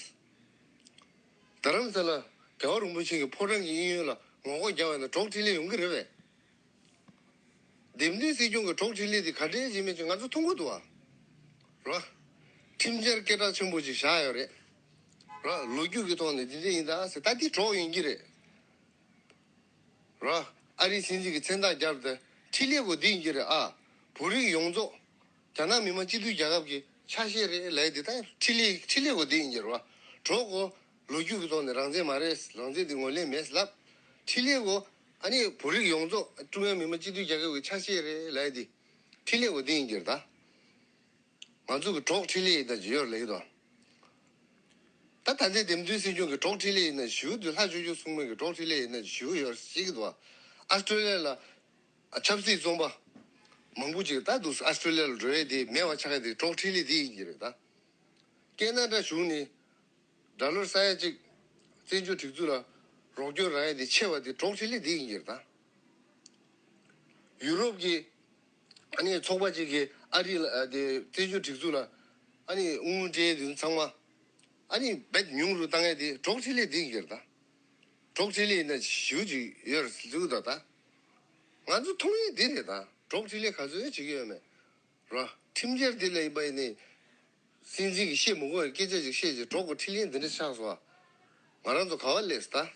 རྡ་རམ་ས་ལ་རྒྱལ་བ་རིན་པོ་ཆེ་གི་ཕོ་བྲང་གི་གཡས་གཡོན་ལ་ངོ་རྒོལ་རྒྱག་པ་ཡིན་ན་གྲོགས་འཕྲིན་ལས་ཡོང་གི་རེད་པས། འདེམས་ཐོན་སྲིད་སྐྱོང་གི་གྲོགས་འཕྲིན་ལས་དེ་ག་འདྲས་བྱེད་མེད་ཅིག་ང་ཚོ་མཐོང་གི་འདུག་བ། ར། ཁྲིམས་འཆར་སྐད་གྲགས་ཆེན་པོ་ཅིག་བཞག་ཡོད་རེད། ར། ལོ་རྒྱུས་ཀྱི་ཐོག་ནས་འདི་འདྲས་ཡིན་ད་ཟེར་ད་འདི་གྲོགས་ཡིན་གྱི་རེད། ར། ཨ་རིའི་སྲིད་འཛིན་གྱི་མཚན་རྟགས་བརྒྱབ་སྟེ་འཕྲིན་ལས་སྒོ་འདི་ཡིན་གྱི་རེད་ཨ། བོད་རིགས་ཡོངས་རྫོགས་རྒྱ་ནག་མི་དམངས་སྤྱི་མཐུན་རྒྱལ་ཁབ་ཀྱི་ཆ་ཤས་རེད་ལབ་ཡས་འདི་ད་འཕྲིན་ལས་འཕྲིན་ལས་སྒོ་འདི་ཡིན་གྱི་རེད་བ། གྲོགས་སྒོ། ལོ་རྒྱུས་ཀྱི་ཐོག་ནས་རང་བཙན་མ་རེད། རང་བཙན་འདི་ངོས་ལེན་མེད་ལབ། འཕྲིན་ལས་སྒོ། ཨ་ནི་བོད་རིགས་ཡོངས་རྫོགས་ཀྲུང་དབྱང་མི་དམངས་སྤྱི་མཐུན་རྒྱལ་ཁབ་ཀྱི་ཆ་ཤས་རེད་ལབ་ཡས་འདི། འཕྲིན་ལས་སྒོ་འདི་ཡིན་གྱི་རེད་ད། ང་ཚོ་གི་གྲོགས་འཕྲིན་ལས་ཡིན་ད་ཅི་ཡོད་ལབ་ཀྱི་འདུག་ད་ད་ལྟའི་འདེམས་ཐོན་སྲིད་སྐྱོང་གི་གྲོགས་འཕྲིན་ལས་ཡིན་ན་ཞུ་འདུག་ལྷ་ཆོས་སྐྱོང་སྲུང་མའི་གི་གྲོགས་འཕྲིན་ལས་ཡིན་ན་ཞུ་ཡོད་ཟེར་གྱི་འདུག་ཨ་སི་ཀྲོ་ལི་ཡ་ལ་ཆབ་སྲིད་བཙོན་པ་མང་པོ་ཅིག་ད་འདུག་ཨ་སི་ཀྲོ་ལི་ཡ་ལ་འགྲོ་ཡས་དེ་མེད་པ་ཆགས་ཡས་དེ་གྲོགས་འཕྲིན་ལས་དེ་ཡིན་གྱི་རེད་ད། ཀེ་ན་ཌ་གཞུང་ནས་ ཌོ་ལར་ས་ཡ་གཅིག་བཙན་བྱོལ་སྒྲིག་འཛུགས་ལ་རོགས་སྐྱོར་རག་ཡ་དེ་ཆེ་བ་དེ་ཌོག་ཊི་ལི་འདི་ཡིན་གྱི་རེད་ད། ཡུ་རོབ་ཀྱི་ཨ་ནི་ཚོགས་པ་གཅིག་གིས་ཨ་རི་ལ་ཨ་དེ་བཙན་བྱོལ་སྒྲིག་འཛུགས་ལ་ཨ་ནི་དངུལ་སྤྲད་དུས་ཚང་མ་ཨ་ནི་རྦད་ཉུང་རུ་བཏང་ཡ་དེ་ཌོག་ཊི་ལི་འདི་ཡིན་གྱི་རེད་ད། ཌོག་ཊི་ལི་ཡིན་ན་ཞེ་པོ་ཅིག་ཡོད་རེད་ཟེར་གྱི་འདུག་ད། ང་ཚོ་མཐོང་ཡས་འདི་རེད་ད། ཌོག་ཊི་ལི་ག་ཚོད་བྱེད་ཀྱི་ཡོད་མེད་ར། ཁྲིམས་འཆར་འདི་ལ་ཡིན་པ་ཡིན་ནའི། སྲིད་འཛིན་གྱིས་བཤད་མི་དགོས་པའི་སྐད་ཆ་ཅིག་བཤད་ཅིག་ཌོག་ཊི་ལི་འདི་འདྲ་ཆགས་སོང་ཨ། ང་རང་ཚོ་ག་བ་སླེབས་ད།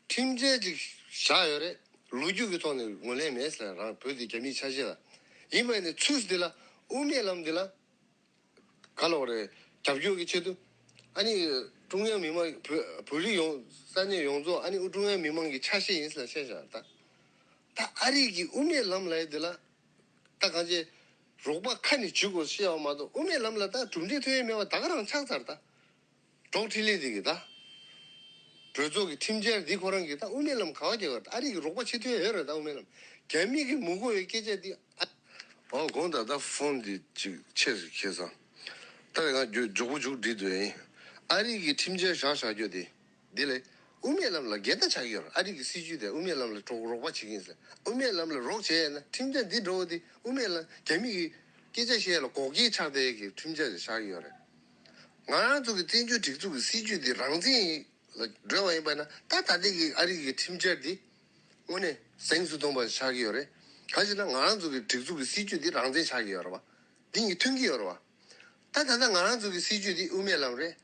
ཁྲིམས་འཆར་ཅིག་བཞག་ཡོད་རེད། ལོ་རྒྱུས་ཀྱི་ཐོག་ནས་ངོས་ལེན་མེད་ཟེར་རང་བོད་དེ་རྒྱ་མིའི་ཆ་ཤས་ལ། ཡིན་པ་ཡིན་ནའི་ཚུལ་འདི་ལ་དབུ་མའི་ལམ་འདི་ལ། ག་ལ་བ་རེད། རྒྱབ་སྐྱོར་གྱི་ཆེད་དུ། ཨ་ནི། ཀྲུང་དབྱང་མི་དམངས་བོད་བོད་རིགས་ཡོངས་ས་གནས་ཡོངས་རྫོགས་ཨ་ནི་ཀྲུང་དབྱང་མི་དམངས་ཀྱི་ཆ་ཤས་ཡིན་ཟེར་བཤད་བཞག་ད། ད་ཨ་རི་གི་དབུ་མའི་ལམ་ལབ་ཡ་འདི་ལ། ད་གང་ཅི། རོགས་པ་ཁ་ནས་ཇུས་གོ་བཤད་པ་མ་གཏོགས་དབུ་མའི་ལམ་ལ་ད་གྲུབ་འབྲས་ཐོན་ཡ་མེད་པ་ད་ག་རང་ཆགས་ཚར་ད། ཌོག་ཊི་ལི་འདི་གི་ད། གྲོས་ཚོགས་ཀྱི་ཁྲིམས་འཆར་འདི་ཁོ་རང་གི་ད་དབུ་མའི་ལམ་ག་བ་རྒྱག་ག་ཨ་རི་གི་རོགས་པ་བྱེད་ཐུབ་ཡ་ཡོད་རེད་ད་དབུ་མའི་ལམ། རྒྱ་མི་གི་མི་དགོས་པའི་སྐད་ཆ་འདི་ཨ། ཨོ་དགོངས་དག་ད་ཕོན་འདི་ཅིག་ཆེ་ཟིག་ཁེལ་སོང་། ད་ང་མགྱོགས་མགྱོགས་པོ་མཇུག་སྒྲིལ་དུ་ཡིན། ཨ་རི་གི་ཁྲིམས་འཆར་བཞག་བཞག་རྒྱུ་དེ། འདི་ལས། དབུ་མའི་ལམ་ལ་འགལ་ཟླ་ཆགས་ཀྱི་ཡོད་རེད། ཨ་རི་གི་སྲིད་ཇུས་དེ་དབུ་མའི་ལམ་ལ་གྲོགས་རོགས་པ་བྱེད་ཀྱི་ཡིན་ཟེར། དབུ་མའི་ལམ་ལ་རོགས་བྱས་ཡ་ན་ཁྲིམས་འཆར་འདི་འགྲོ་བ་འདི་དབུ་མའི་ལམ་རྒྱ་མི་གི་སྐད་ཆ་བཤད་ཡ་ལ་འགོག་རྐྱེན་ཆགས་བསྡད་ཡ་གི་ཁྲིམས་འཆར་ཞིག་བཞག་གི་ཡོད་རེད། ང་རང་ཚོ་གི་བཙན་བྱོལ་སྒྲིག་འཛུགས་ཀྱི་སྲིད་ཇུས་འདི་རང་བཙན་ལ་འགྲོ་བ་ཡིན་པ་ན་ད་ད་ལྟའི་གི་ཨ་རི་གི་ཁྲིམས་འཆར་འདི་དངོས་གནས་གཟེངས་སུ་ཐོན་པ་ཆགས་ཀྱི་ཡོད་རེད། ག་ཅི་ན་ང་རང་ཚོ་གི་སྒྲིག་འཛུགས་ཀྱི་སྲིད་ཇུས་འདི་རང་བཙན་ཆགས་ཀྱི་ཡོད་རེད་བ། འདི་གཉིས་མཐུན་གྱི་ཡོད་རེད་བ། ད་ད་ལྟ་ང་རང་ཚོ་གི་སྲིད་ཇུས་འདི་དབུ་མའི་ལམ་རེད།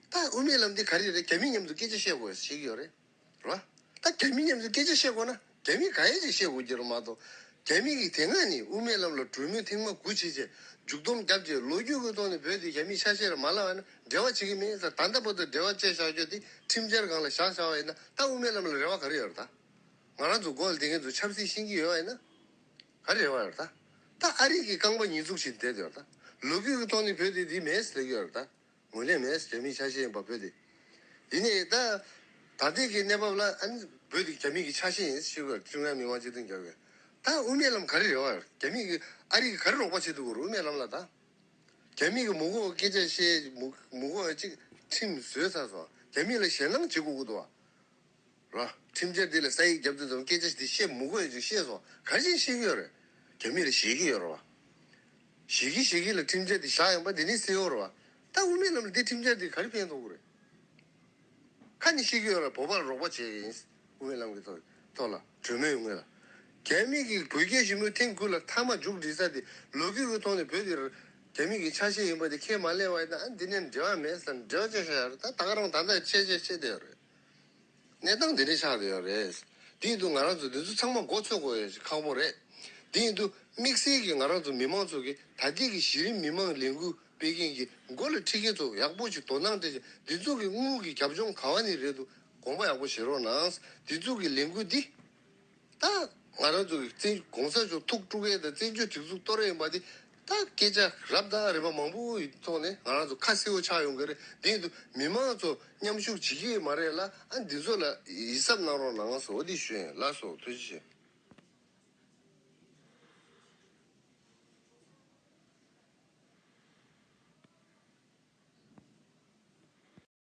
ད་དབུ་མའི་ལམ་འདི་ག་རེ་རེད། རྒྱ་མི་མཉམ་དུ་སྐད་ཆ་བཤད་དགོས་ཞེས་ཀྱི་ཡོད་རེད། རེད་བ། ད་རྒྱ་མི་མཉམ་དུ་སྐད་ཆ་བཤད་དགོས་ན་རྒྱ་མི་ག་ཡེ་ཅིག་བཤད་དགོས་ཀྱི་རེད་མ་གཏོགས། རྒྱ་མི་གིས་དེ་སྔ་ནས་དབུ་མའི་ལམ་ལ་གྲོས་མོལ་ཐེངས་མ་དགུ་བྱས་རྗེས་མཇུག་སྡོམ་བརྒྱབ་རྗེས་ལོ་རྒྱུས་ཀྱི་ཐོག་ནས་བོད་དེ་རྒྱ་མིའི་ཆ་ཤས་རེད་མ་ལབ་པ་ན་འབྲེལ་བ་བྱེད་ཀྱི་མེད་ཟེར། ད་ལྟ་བར་དུ་འབྲེལ་བ་བཅད་བཞག་རྒྱུ་དེ་ཁྲིམས་འཆར་སྒང་ལ་བཞག་བཞག་པ་ཡིན་ན་ད་དབུ་མའི་ལམ་ལ་རེ་བ་ག་རེ་ཡོད་རེད་ད། ང་རང་ཚོ་མགོ་ལ་བསྡད་མཁན་ཚོ་ཆབ་སྲིད་ཤེས་ཀྱི་ཡོད་པ་ཡིན་ན། ག་རེ་རེ་བ་ཡོད་རེད་ད། ད་ཨ་རི་གི་རྐང་པ་ཉེས་འཛུགས་བྱེད་བསྡད་ཡོད་རེད་ད། ལོ་རྒྱུས་ཀྱི་ཐོག་ནས་བོད་དེ་འདི་མེད་ཟེར་གྱི་ཡོད་རེད་ད། ངོས་ལེན་མེད་ཟེར། རྒྱ་མིའི་ཆ་ཤས་ཡིན་པ་བོད་དེ། ཡིན་ནའི་ད། ད་ལྟའི་གི་གནས་བབ་ལ་ཨ་ནི་བོད་དེ་རྒྱ་མི་གི་ཆ་ཤས་ཡིན་ཞུ་དགོས། ཀྲུང་དབྱང་མི་དམངས་སྤྱི་མཐུན་རྒྱལ་ཁབ་ཀྱི། ད་དབུ་མའི་ལམ་ག་རེ་རེ་བ་ཡོད་རེད། རྒྱ་མི་གི་ཨ་རི་གི་ག་རེ་རོགས་པ་བྱེད་ཐུབ་ཀྱི་རེད་དབུ་མའི་ལམ་ལ་ད། རྒྱ་མི་གི་མི་དགོས་པའི་སྐད་ཆ་བཤད་མི་མི་དགོས་པའི་ཅིག་ཁྲིམས་བཟོས་ཚར་སོང་། རྒྱ་མི་ལ་ཞེད་སྣང་བྱེད་དགོས་ཀྱི་འདུག་བ། ར། ཁྲིམས་འཆར་འདི་ལ་ས་ཡིག་བརྒྱབ་དུས་ཙམ་སྐད་ཆ་འདི་བཤད་མི་དགོས་ཡ་ཅིག་བཤད་སོང་། ག་རེ་བཤད་ཀྱི་ཡོད་རེད། རྒྱ་མི་ལ་ཞེད་ཀྱི་ཡོད་རེད་བ། ཞེད་ཀྱི་ཞེད་ཀྱི་ལ་ཁྲིམས་འཆར་འདི་བཞག་ཡོང་པ་འདི་ནི་གསལ་བོ་རེད་བ། ད་དབུ་མའི་ལམ་ལ་འདི་ཁྲིམས་འཆར་འདི་ག་རེ་ཕན་ཐོགས་ཀྱི་རེད། ཁ་ནས་བཤད་ཀྱི་ཡོད་རེད། བོད་པ་ལ་རོགས་པ་བྱེད་ཀྱི་ཡིན། དབུ་མའི་ལམ་གྱི་ཐོག་ཐོག་ལ་གྲོས་མོལ་ཡོང་གི་ལ། རྒྱ་མི་གིས་བོད་རྒྱ་ཞི་མོལ་ཐེངས་དགུ་ལ་མཐའ་མ་མཇུག་སྒྲིལ་ས་དེ་ལོ་རྒྱུས་ཀྱི་ཐོག་ནས་བོད་དེ་རྒྱ་མི་གི་ཆ་ཤས་ཡིན་པ་དེ་ཁས་མ་ལེན་པ་ཡིན་ན་ཨ་འདི་ནས་འབྲེལ་བ་མེད་ཟེར་འབྲེལ་བ་བཅད་བཞག་ཡོད་རེད། ད་ད་ག་རང་ད་ལྟ་བྱས་བྱས་བྱས་བསྡད་ཡོད་རེད། གནས་སྟངས་འདི་འདྲ་ཆགས་བསྡད་ཡོད་རེད། དེ་ཡིན་དུས་ང་རང་ཚོ་འདི་ཚོ་ཚང་མ་མགོ་ཚོད་དགོས་ཡ་ཞིག་ཁག་པོ་རེད། དེ་ཡིན་དུས་དམིགས་བསལ་གྱིས་ང་རང་ཚོ་མི་མང་ཚོ་གིས་ད་ལྟའི་གི་གཞི་རིམ་མི་མང་ལས་འགུལ་སྤེལ་མཁན་གྱི་མགོ་ལ་ཁྲིད་མཁན་ཚོ་ཡག་པོ་ཞིག་དོ་སྣང་སྤྲད་བྱས་འདི་ཚོ་གི་དངུལ་གྱི་རྒྱབ་ལྗོངས་ག་བ་ནས་རེད་འདུག་དགོངས་པ་ཡག་པོ་བཞེས་རོགས་གནང་། འདི་ཚོ་གི་ལས་འགུལ་འདི། ད་ང་རང་ཚོ་གི་བཙན་གོང་ས་མཆོག་ཐུགས་དཀྲུག་མཁན་དང་བཙན་བྱོལ་སྒྲིག་འཛུགས་གཏོར་ཡ་ཡིན་པ་འདི། ད་སྐད་ཆ་རབ་དང་རིམ་པ་མང་པོ་ཡི་ཐོག་ནས་ང་རང་ཚོ་ཁ་གསལ་པོ་ཆགས་ཡོང་གི་རེད། དེ་ཡིན་དུས་མི་མང་ཚོ་མཉམ་ཞུགས་བྱེད་ཀྱི་ཡོད་མ་རེད་ལ་ཨ་འདི་ཚོ་ལ་ཡིད་གཟབ་གནང་རོགས་གནང་སོ་འདི་ཞུ་ཡིན། ལགས་སོ་ཐུགས་རྗེ་ཆེ།